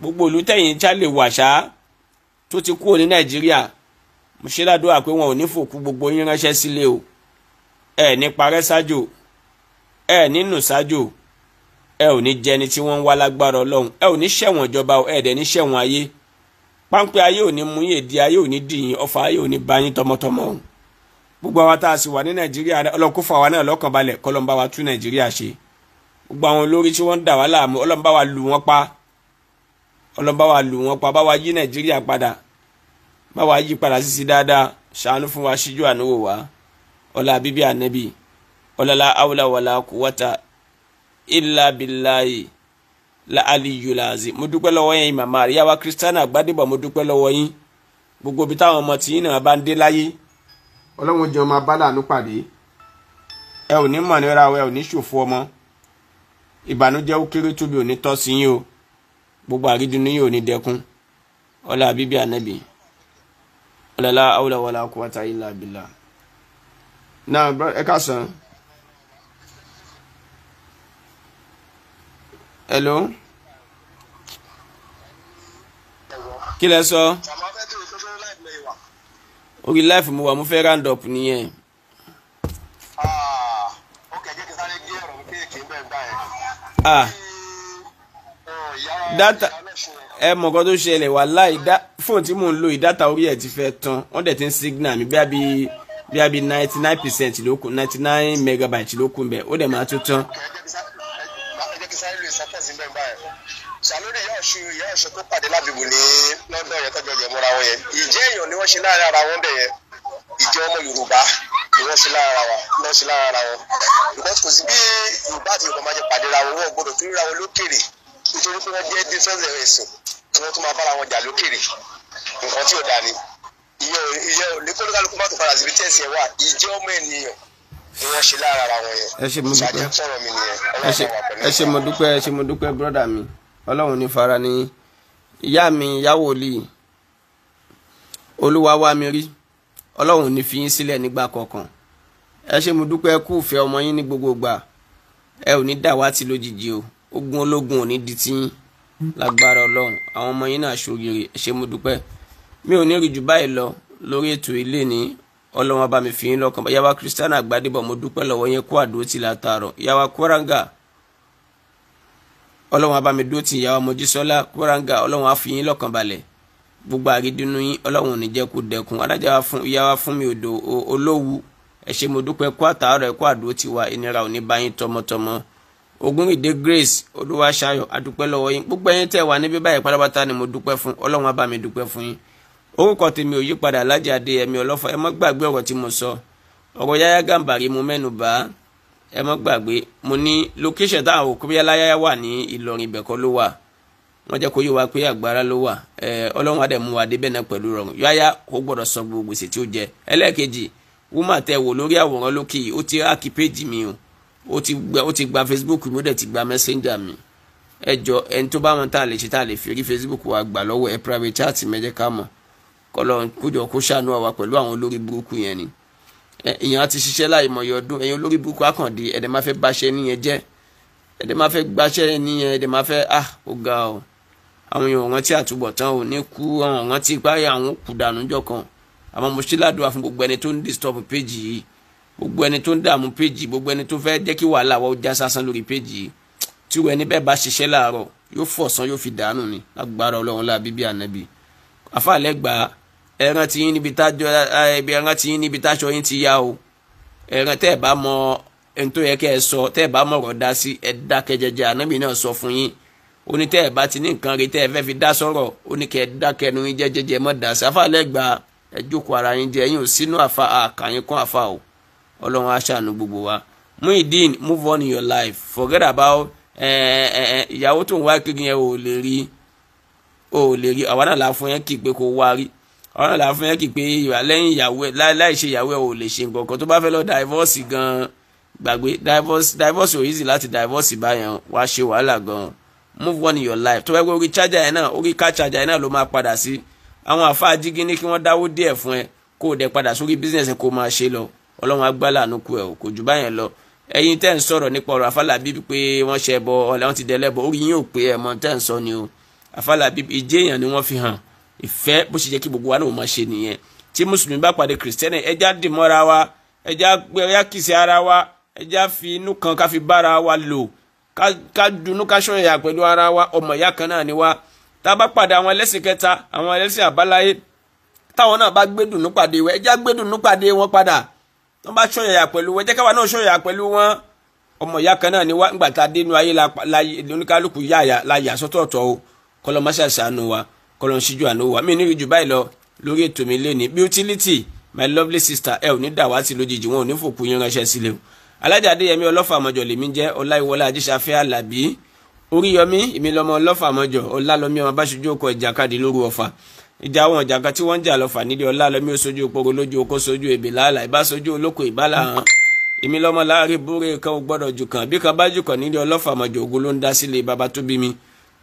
gbogbo ìlú tẹ̀yin já lè wà ṣá tó ti kúrò ní Nàìjíríà, mo ṣe ládùúrà pé wọn ò ní fòkú gbogbo yín ránṣẹ́ sílé o. Ẹ ní parẹ́ sájò, ẹ ní nù sájò, ẹ ò ní jẹni tí wọ́n ń wá lágbára Ọlọ́run, ẹ ò ní ṣẹ̀wọ̀n ìjọba o, ẹ dẹ̀ ní ṣẹ̀wọ̀n ayé. Páńpẹ́ ayé ò ní mú yín, èdè ayé ò ní dì yín, ọfà ayé ò ní bá yín tọmọtọmọ o. Gbogbo àwa tá a sì wà ní Nàìjíríà, Ọlọ́run kó fà wá náà lọ́kàn balẹ̀, k'Ọlọ́run bá wa tún Nàìjíríà ṣe. Gbogbo àwọn olórí tí wọ́n ń dà wá láàmú, Ọlọ́run bá wa lù wọ́n pa, Ọlọ́run bá wa lù wọ́n pa, bá wa yí Nàìjíríà padà, bá wa yí padà sísí dáadáa, ṣàánú fún wa, ṣíjú àánú wò wá. Ọlá bíbí ànábì, ọlọ́lá awla wàlá quwwata illa billahi la aliyu lazi. Mo dúpẹ́ lọ́wọ́ yín màmá àríyá wa Christiana Gbádébọ̀, mo dúpẹ́ lọ́wọ́ yín. Gbogbo ibi táwọn ọmọ tí yín náà bá ń dé láyé, Ọlọ́run jẹ́ ọmọ abálàánú pàdé. Ẹ ò ní mọ̀ nira o, ẹ ò ní ṣòfò ọmọ. Ìbànújẹ́ ó kéré tóbi ò ní tọ́ sí yín o. Gbogbo àrídùnnú yín ò ní dẹkùn. Ọlá bíbí ànábì, ọlọ́lá awla wàlá quwwata illa billah. Náà ẹ káàsán. Hello. Kí lẹ sọ? Orí life mo wà, mo fẹ́ round up nìyẹn. Data ẹ mọ̀ nǹkan tó ṣẹlẹ̀, wàláì fóònù tí mò ń lò yìí, data orí ẹ̀ ti fẹ́ tán, wọ́n dẹ̀ ti ń signal mi bí a bí 99% ló kù, 99 megabyte ló kù mbẹ̀, ó dẹ̀ máa tó tán. Sàlórí ìyá Ọ̀ṣun tó pàdé lábìbò ní London yẹn tọ́jú ọjọ́ ìmúra wọn yẹn, ìjẹ́ èèyàn ni wọ́n ṣe láàárín ara wọn bẹ̀ yẹn, ìjẹ́ ọmọ Yorùbá ni wọ́n ṣe láàárín ara wọn, because kò sí bí Yorùbá àti Yorùbá máa jẹ pàdé ra wọn, wọ́n gbọ́dọ̀ tún ríra wọn lókèrè nítorí pé wọ́n jẹ́ different ẹ̀sìn tí wọ́n tún máa bára wọn jà lókèrè, nǹkan tí ò dáa ni. Ìyẹn ò ní kólúkálukú má tún padà síbi tí ẹ̀sìn ẹ̀ wà, ìjẹ́ ọmọ ènìyàn ni wọ́n ṣe láàárín ara wọn yẹn. Ẹ ṣé mo dúpẹ́, ẹ ṣé mo dúpẹ́, ẹ ṣé mo dúpẹ́ brọ́dà mi. Ọlọ́run ní fara ní ìyá mi, ìyá wòlíì, Olúwa wá mi rí, Ọlọ́run ní fi yín sílẹ̀ nígbà kọ̀ọ̀kan. Ẹ ṣé mo dúpẹ́, kú ìfẹ́ ọmọ yín ní gbogbo ìgbà. Ẹ ò ní dàwátì lójijì o, ogun ológun ò ní di tiyín lágbára Ọlọ́run. Àwọn ọmọ yín náà ṣoríire. Ẹ ṣé mo dúpẹ́. Mi ò ní rí jù báyìí lọ lórí ètò ilé ní. Ọlọ́run bá mi fi yín lọ́kàn. Ìyá wa Christiana Gbádébọ̀, mo dúpẹ́ lọ́wọ́ yẹn, kú àdúró tì látàárọ̀. Ìyá wa Kúrángà, Ọlọ́run bá mi dúró tì. Ìyá wa Mojísọ́lá Kúrángà, Ọlọ́run á fi yín lọ́kàn balẹ̀. Gbogbo àrídùnnú yín, Ọlọ́run ò ní jẹ́ kó dẹkùn. Adájọ́ wa fún ìyá wa fún mi odò olówú. Ẹ ṣé mo dúpẹ́, kú àtàárọ̀, ẹ kú àdúró tì wá, ìnira ò ní bá yín tọmọtọmọ. Ògúnrìndé Grace Olúwaṣayọ̀, adúpẹ́ lọ́wọ́ yín. Gbogbo ẹ̀yin tẹ́ wà níbí báyìí pátápátá ni mo dúpẹ́ fún. Ọlọ́run á bá mi dúpẹ́ fún yín. Orúkọ tèmi ò yípadà, Alhaji Adéyẹmí Ọlọ́fà. Ẹ má gbàgbé ọ̀rọ̀ tí mo sọ, ọ̀rọ̀ Yáyá Gàmbàrí mo mẹ́nu bà. Ẹ má gbàgbé mo ní location táwọn òkú bí Yáyá wà ní Ìlọrin, ibẹ̀ kọ́ ló wà. Wọ́n jẹ́ kó yé wa pé àgbára ló wà. Ọlọ́run á dẹ̀ mú wa débẹ̀ náà pẹ̀lú rọrùn. Yáyá kò gbọ́dọ̀ san gbogbo gbèsè tí ó jẹ. Ẹlẹ́ẹ̀kejì, wúmà tẹ wò lórí àwòrán lókè yìí, ó ti háàkì péjì mi o, ó ti gba Facebook mi, ó dẹ̀ ti gba Messenger mi. Ẹ jọ, ẹni tó bá wọn tá a lè ṣe tá a lè fi rí Facebook wa gbà lọ́wọ́ ẹ, private chat mẹ́jẹ ká mọ̀. Kọlọ́run kójọ kó ṣàánú àwa pẹ̀lú àwọn olórí burúkú yẹn ni. Èèyàn ti ṣiṣẹ́ láì mọye ọdún, ẹ̀yin olórí burúkú àkàndé, ẹ̀dẹ̀ máa fẹ́ báṣẹ́ níyẹn jẹ́, ẹ̀dẹ̀ máa fẹ́ gbaṣẹ́ níyẹn, ẹ̀dẹ̀ máa fẹ́ ó ga o. Àwọn èèyàn rántí àtúbọ̀tán ò ní kú, àwọn rántí páyà àwọn kù dànù jọ kan. Àmọ́ mo ṣe ládùúrà fún gbogbo ẹni tó ń disturb péjì yìí, gbogbo ẹni tó ń dààmú péjì, gbogbo ẹni tó fẹ́ jẹ́ kí wàhálà wa ó já sásán lórí péjì yìí. Tí ẹni bẹ́ẹ̀ bá ṣiṣẹ́ láàárọ̀, yóò fọ̀sán yóò fi dànù ni lágbára Ọlọ́run lábí bí ànábì. Àfàlẹ́ gbà ẹran tí yín níbi tájọ ẹran tí yín níbi táṣọ yín ti yá o. Ẹran tẹ́ ẹ bá mọ ẹni tó yẹ kẹ́ ẹ sọ, tẹ́ ẹ bá mọ̀rọ̀ dá sí, ẹ dákẹ́ jẹ́jẹ́. Ànábì náà sọ fún yín, ó ní tẹ́ ẹ bá ti ní nǹkan rí tẹ́ ẹ fẹ́ fi dá sọ̀rọ̀, ó ní kẹ́ ẹ dákẹ́ nu yín jẹ́jẹ́jẹ́ mọ́ dá sí. Àfàlẹ́ gbà ẹ jókòó ara yín jẹ, ẹ̀yin ò sínú àfa àkàyín kún àfa o. Ọlọ́run á ṣàánú gbogbo wa. Muyideen, move on in your life, forget about ìyàwó tó ń wá kiri yẹn, ò lè rí, ò lè rí. Àwa náà la fún yẹn kí pé kó wá rí, àwọn náà la fún yẹn kí pé lẹ́yìn ìyàwó ẹ̀, láì ṣe ìyàwó ẹ̀ ò lè ṣe nǹkan kan. Tó bá fẹ́ lọ divorce gan, gbàgbé divorce, divorce ò easy láti divorce báyẹn, wá ṣe wàhálà gan. Move on in your life. Tó bá gbé orí charger yẹn náà, orí car charger yẹn náà ló máa padà sí. Àwọn àfa jígí ní kí wọ́n dáwó díẹ̀ fún ẹ, kó o dẹ̀ padà sórí business kó o máa ṣe lọ. Ọlọ́run agbálàánú kú ẹ o, kò jù báyẹn lọ. Ẹ̀yin tẹ́ ń sọ̀rọ̀ nípa ọ̀rọ̀ Àfàlàbí pé wọ́n ṣe ẹbọ, ọ̀lẹ́ wọn ti dẹlẹ́bọ, orí yín ò pé ẹ mọ̀ tẹ́ ń sọ ni o. Àfàlàbí ìjẹ́ èèyàn ni wọ́n fi hàn ìfẹ́, bó ṣe jẹ́ kí gbogbo wa náà máa ṣe nìyẹn. Tí mùsùlùmí bá pàdé kìrìsìtẹ́nì, ẹja dì mọ́ra wa, ẹja kìsì ara wa, ẹja fi inú kan ká fi bára wa lò, ká dunú ká ṣọ̀yà pẹ̀lú ara wa. Ọmọ ìyá kan náà ni wa. Tá a bá pàdé àwọn ẹlẹ́sìn kẹta, àwọn ẹlẹ́sìn àbáláyé, táwọn náà bá gbé dùnú pàdé wọn, ẹ jẹ́ gbé dùnú pàdé wọn padà. Wọ́n bá ṣọ̀yàyà pẹ̀lú wọn, ẹ jẹ́ káwa náà ṣọ̀yàyà pẹ̀lú wọn. Ọmọ ìyá kan náà ni wá, ńgbà tá a dénú ayé oníkálukú yáyà la yà sọ́tọ̀ọ̀tọ̀ o. Kọ́lọ́ má ṣàṣàánú wa, kọ́lọ́ ń ṣíjú àánú wa. Mi ní rí jù báyìí lọ lórí ètò mi lénìí. Beautility, my lovely sister, ẹ ò ní dàwátì lójijì, wọn ò ní fòkú yín ránṣẹ́ sílẹ̀ o. Alájà Adéyẹmí Ọlọ́fàmọjọ lèmi jẹ́, Ọláìwọlá Ajíṣafẹ́ Àlàbí Oríyọmí, èmi lọmọ Ọlọ́fàmọjọ, Ọlálọmí ọmọ Báṣojú ọkọ̀ ìjàkadì lóru Ọ̀fà. Ìjà àwọn ìjàkà tí wọ́n ń jà lọ́fà nílé Ọlálọmí, ó sojú okoro lójú oko, sojú ebè làálàá, ìbá sojú olóko ìbálà hàn. Èmi lọmọ láàrin búrẹ́ kan ò gbọ́dọ̀ jù kàn, bí kan bá jù kàn nílé Ọlọ́fàmọjọ, ògo ló ń dá sílé bàbá tó bí mi.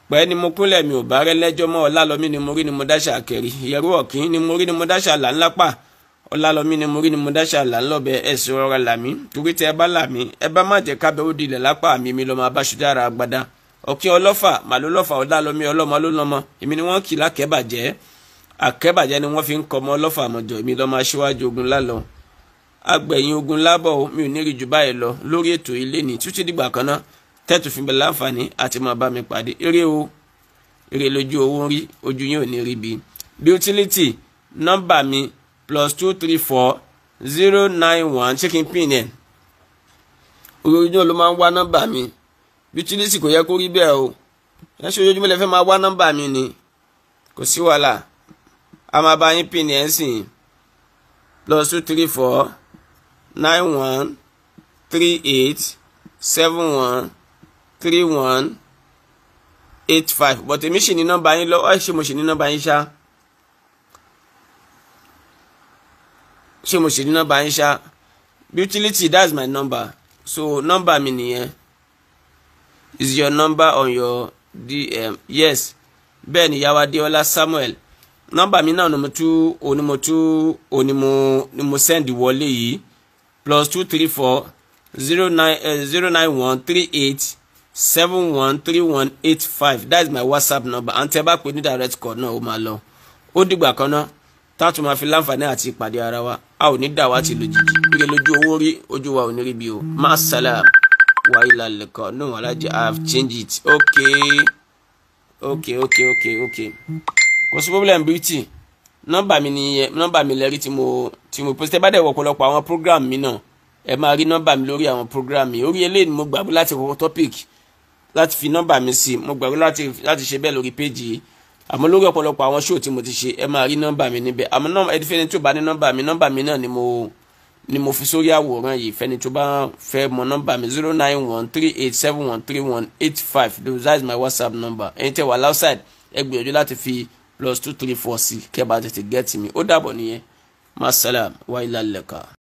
Pẹ́ ni mo kúnlẹ̀ mi ò bá rẹ́ lẹ́jọ́ mọ́. Ọlálọmí ni mo rí ni mo dáṣà kẹrì, ìyẹ̀rú ọ̀kín ni mo rí ni mo dáṣà là ńlá pa. Ọlálọmí ni mo rí ni mo dáṣà là ńlọ́bẹ, ẹ̀sùn ọ̀rọ̀ làmí torí tẹ ẹ bá làmí, ẹ bá má jẹ́ kábẹ́ ó dilẹ̀ lápá mi, mi lọ́mọ abáṣudára agbada. Ọ̀kín ọlọ́fà màlú lọ́fà, Ọlálọmí ọlọ́mọ ló lọ́mọ, èmi ni wọ́n kì lákẹ́bàjẹ́, àkẹ́bàjẹ́ ni wọ́n fi ń kọmọ Ọlọ́fàmọjọ, èmi lọ́mọ aṣíwájú ogun lálọ, agbẹ̀yìn ogun lábọ̀. Mi ò ní rí jù báyìí lọ lórí ètò ilé ní títí dìgbà kan náà tẹ́tù fi bẹ̀ láǹfààní àti máa bá mi pàdé. Eré o, eré lójú owó ń rí, ojú yín ò ní rí bí. Beautility, nọ́mbà mi +234 091, ṣé kí n pín ẹ̀? Ojoojúmọ́ ló máa ń wá nọ́mbà mi. Beautility, kò yẹ kó rí bẹ́ẹ̀ o. Ẹ ṣe ojoojúmọ́ lẹ fẹ́ máa wá nọ́mbà mi ni? Kò sí wàhálà, a máa bá yín pín ẹ̀ ń sìn. +234 91 38 71 31 85. But èmi ṣì ní nọ́mbà yín lọ́wọ́. Ṣé mo ṣì ní nọ́mbà yín ṣá? Ṣé mo ṣì ní nọ́mbà yín ṣá? Beautility, that's my number. So nọ́mbà mi nìyẹn. Is your number on your DM? Yes, bẹ́ẹ̀ ni, Yàwá Adéọlá Samuel. Nọ́mbà mi náà ni mo tú onímo tú onímo ni mo send wọlé yìí, +234 09 091 38 71 31 85. That is my WhatsApp number, and tẹ́ bá pè ní direct call náà, ó máa lọ. Ó dìgbà kan náà táàtù máa fi láǹfààní àti ìpàdé ara wa, a ò ní dà wá ti lójijì. Ire lójú owó rí, ojú wa ò ní rí bí o. Má sálàm wa ilà lẹ́kọ̀ọ́. No, Alhaji, I have changed it. Okay, kò sí problem. Beauty, nọ́mbà mi ni nọ́mbà mi lẹ́rí tí mo post. Ẹ bá dẹ̀ wọ ọ̀pọ̀lọpọ̀ àwọn program mi náà, ẹ máa rí nọ́mbà mi lórí àwọn program mi. Orí eléyìí ni mo gbàgbé láti kọ́kọ́ topic láti fi nọ́mbà mi sí, mo gbàgbé láti ṣe bẹ́ẹ̀ lórí péjì yìí. Àmọ́ lórí ọ̀pọ̀lọpọ̀ àwọn show tí mo ti ṣe, ẹ máa rí nọ́mbà mi níbẹ̀. Àmọ́ nọ́mbà ẹni fẹ́ni tó bá ní nọ́mbà mi, nọ́mbà mi náà ni mo fi sórí àwòrán yìí. Fẹ́ni tó bá fẹ́ mọ nọ́mbà mi, 091 38 71 31 85, that is my WhatsApp number. Ẹ̀yin tẹ́ wà outside, ẹ gbìyànjú láti fi +234 sí kẹ́ bá tètè get mi. Ó dàbọ̀ nìyẹn. Masalam wa ilà lẹ́ka.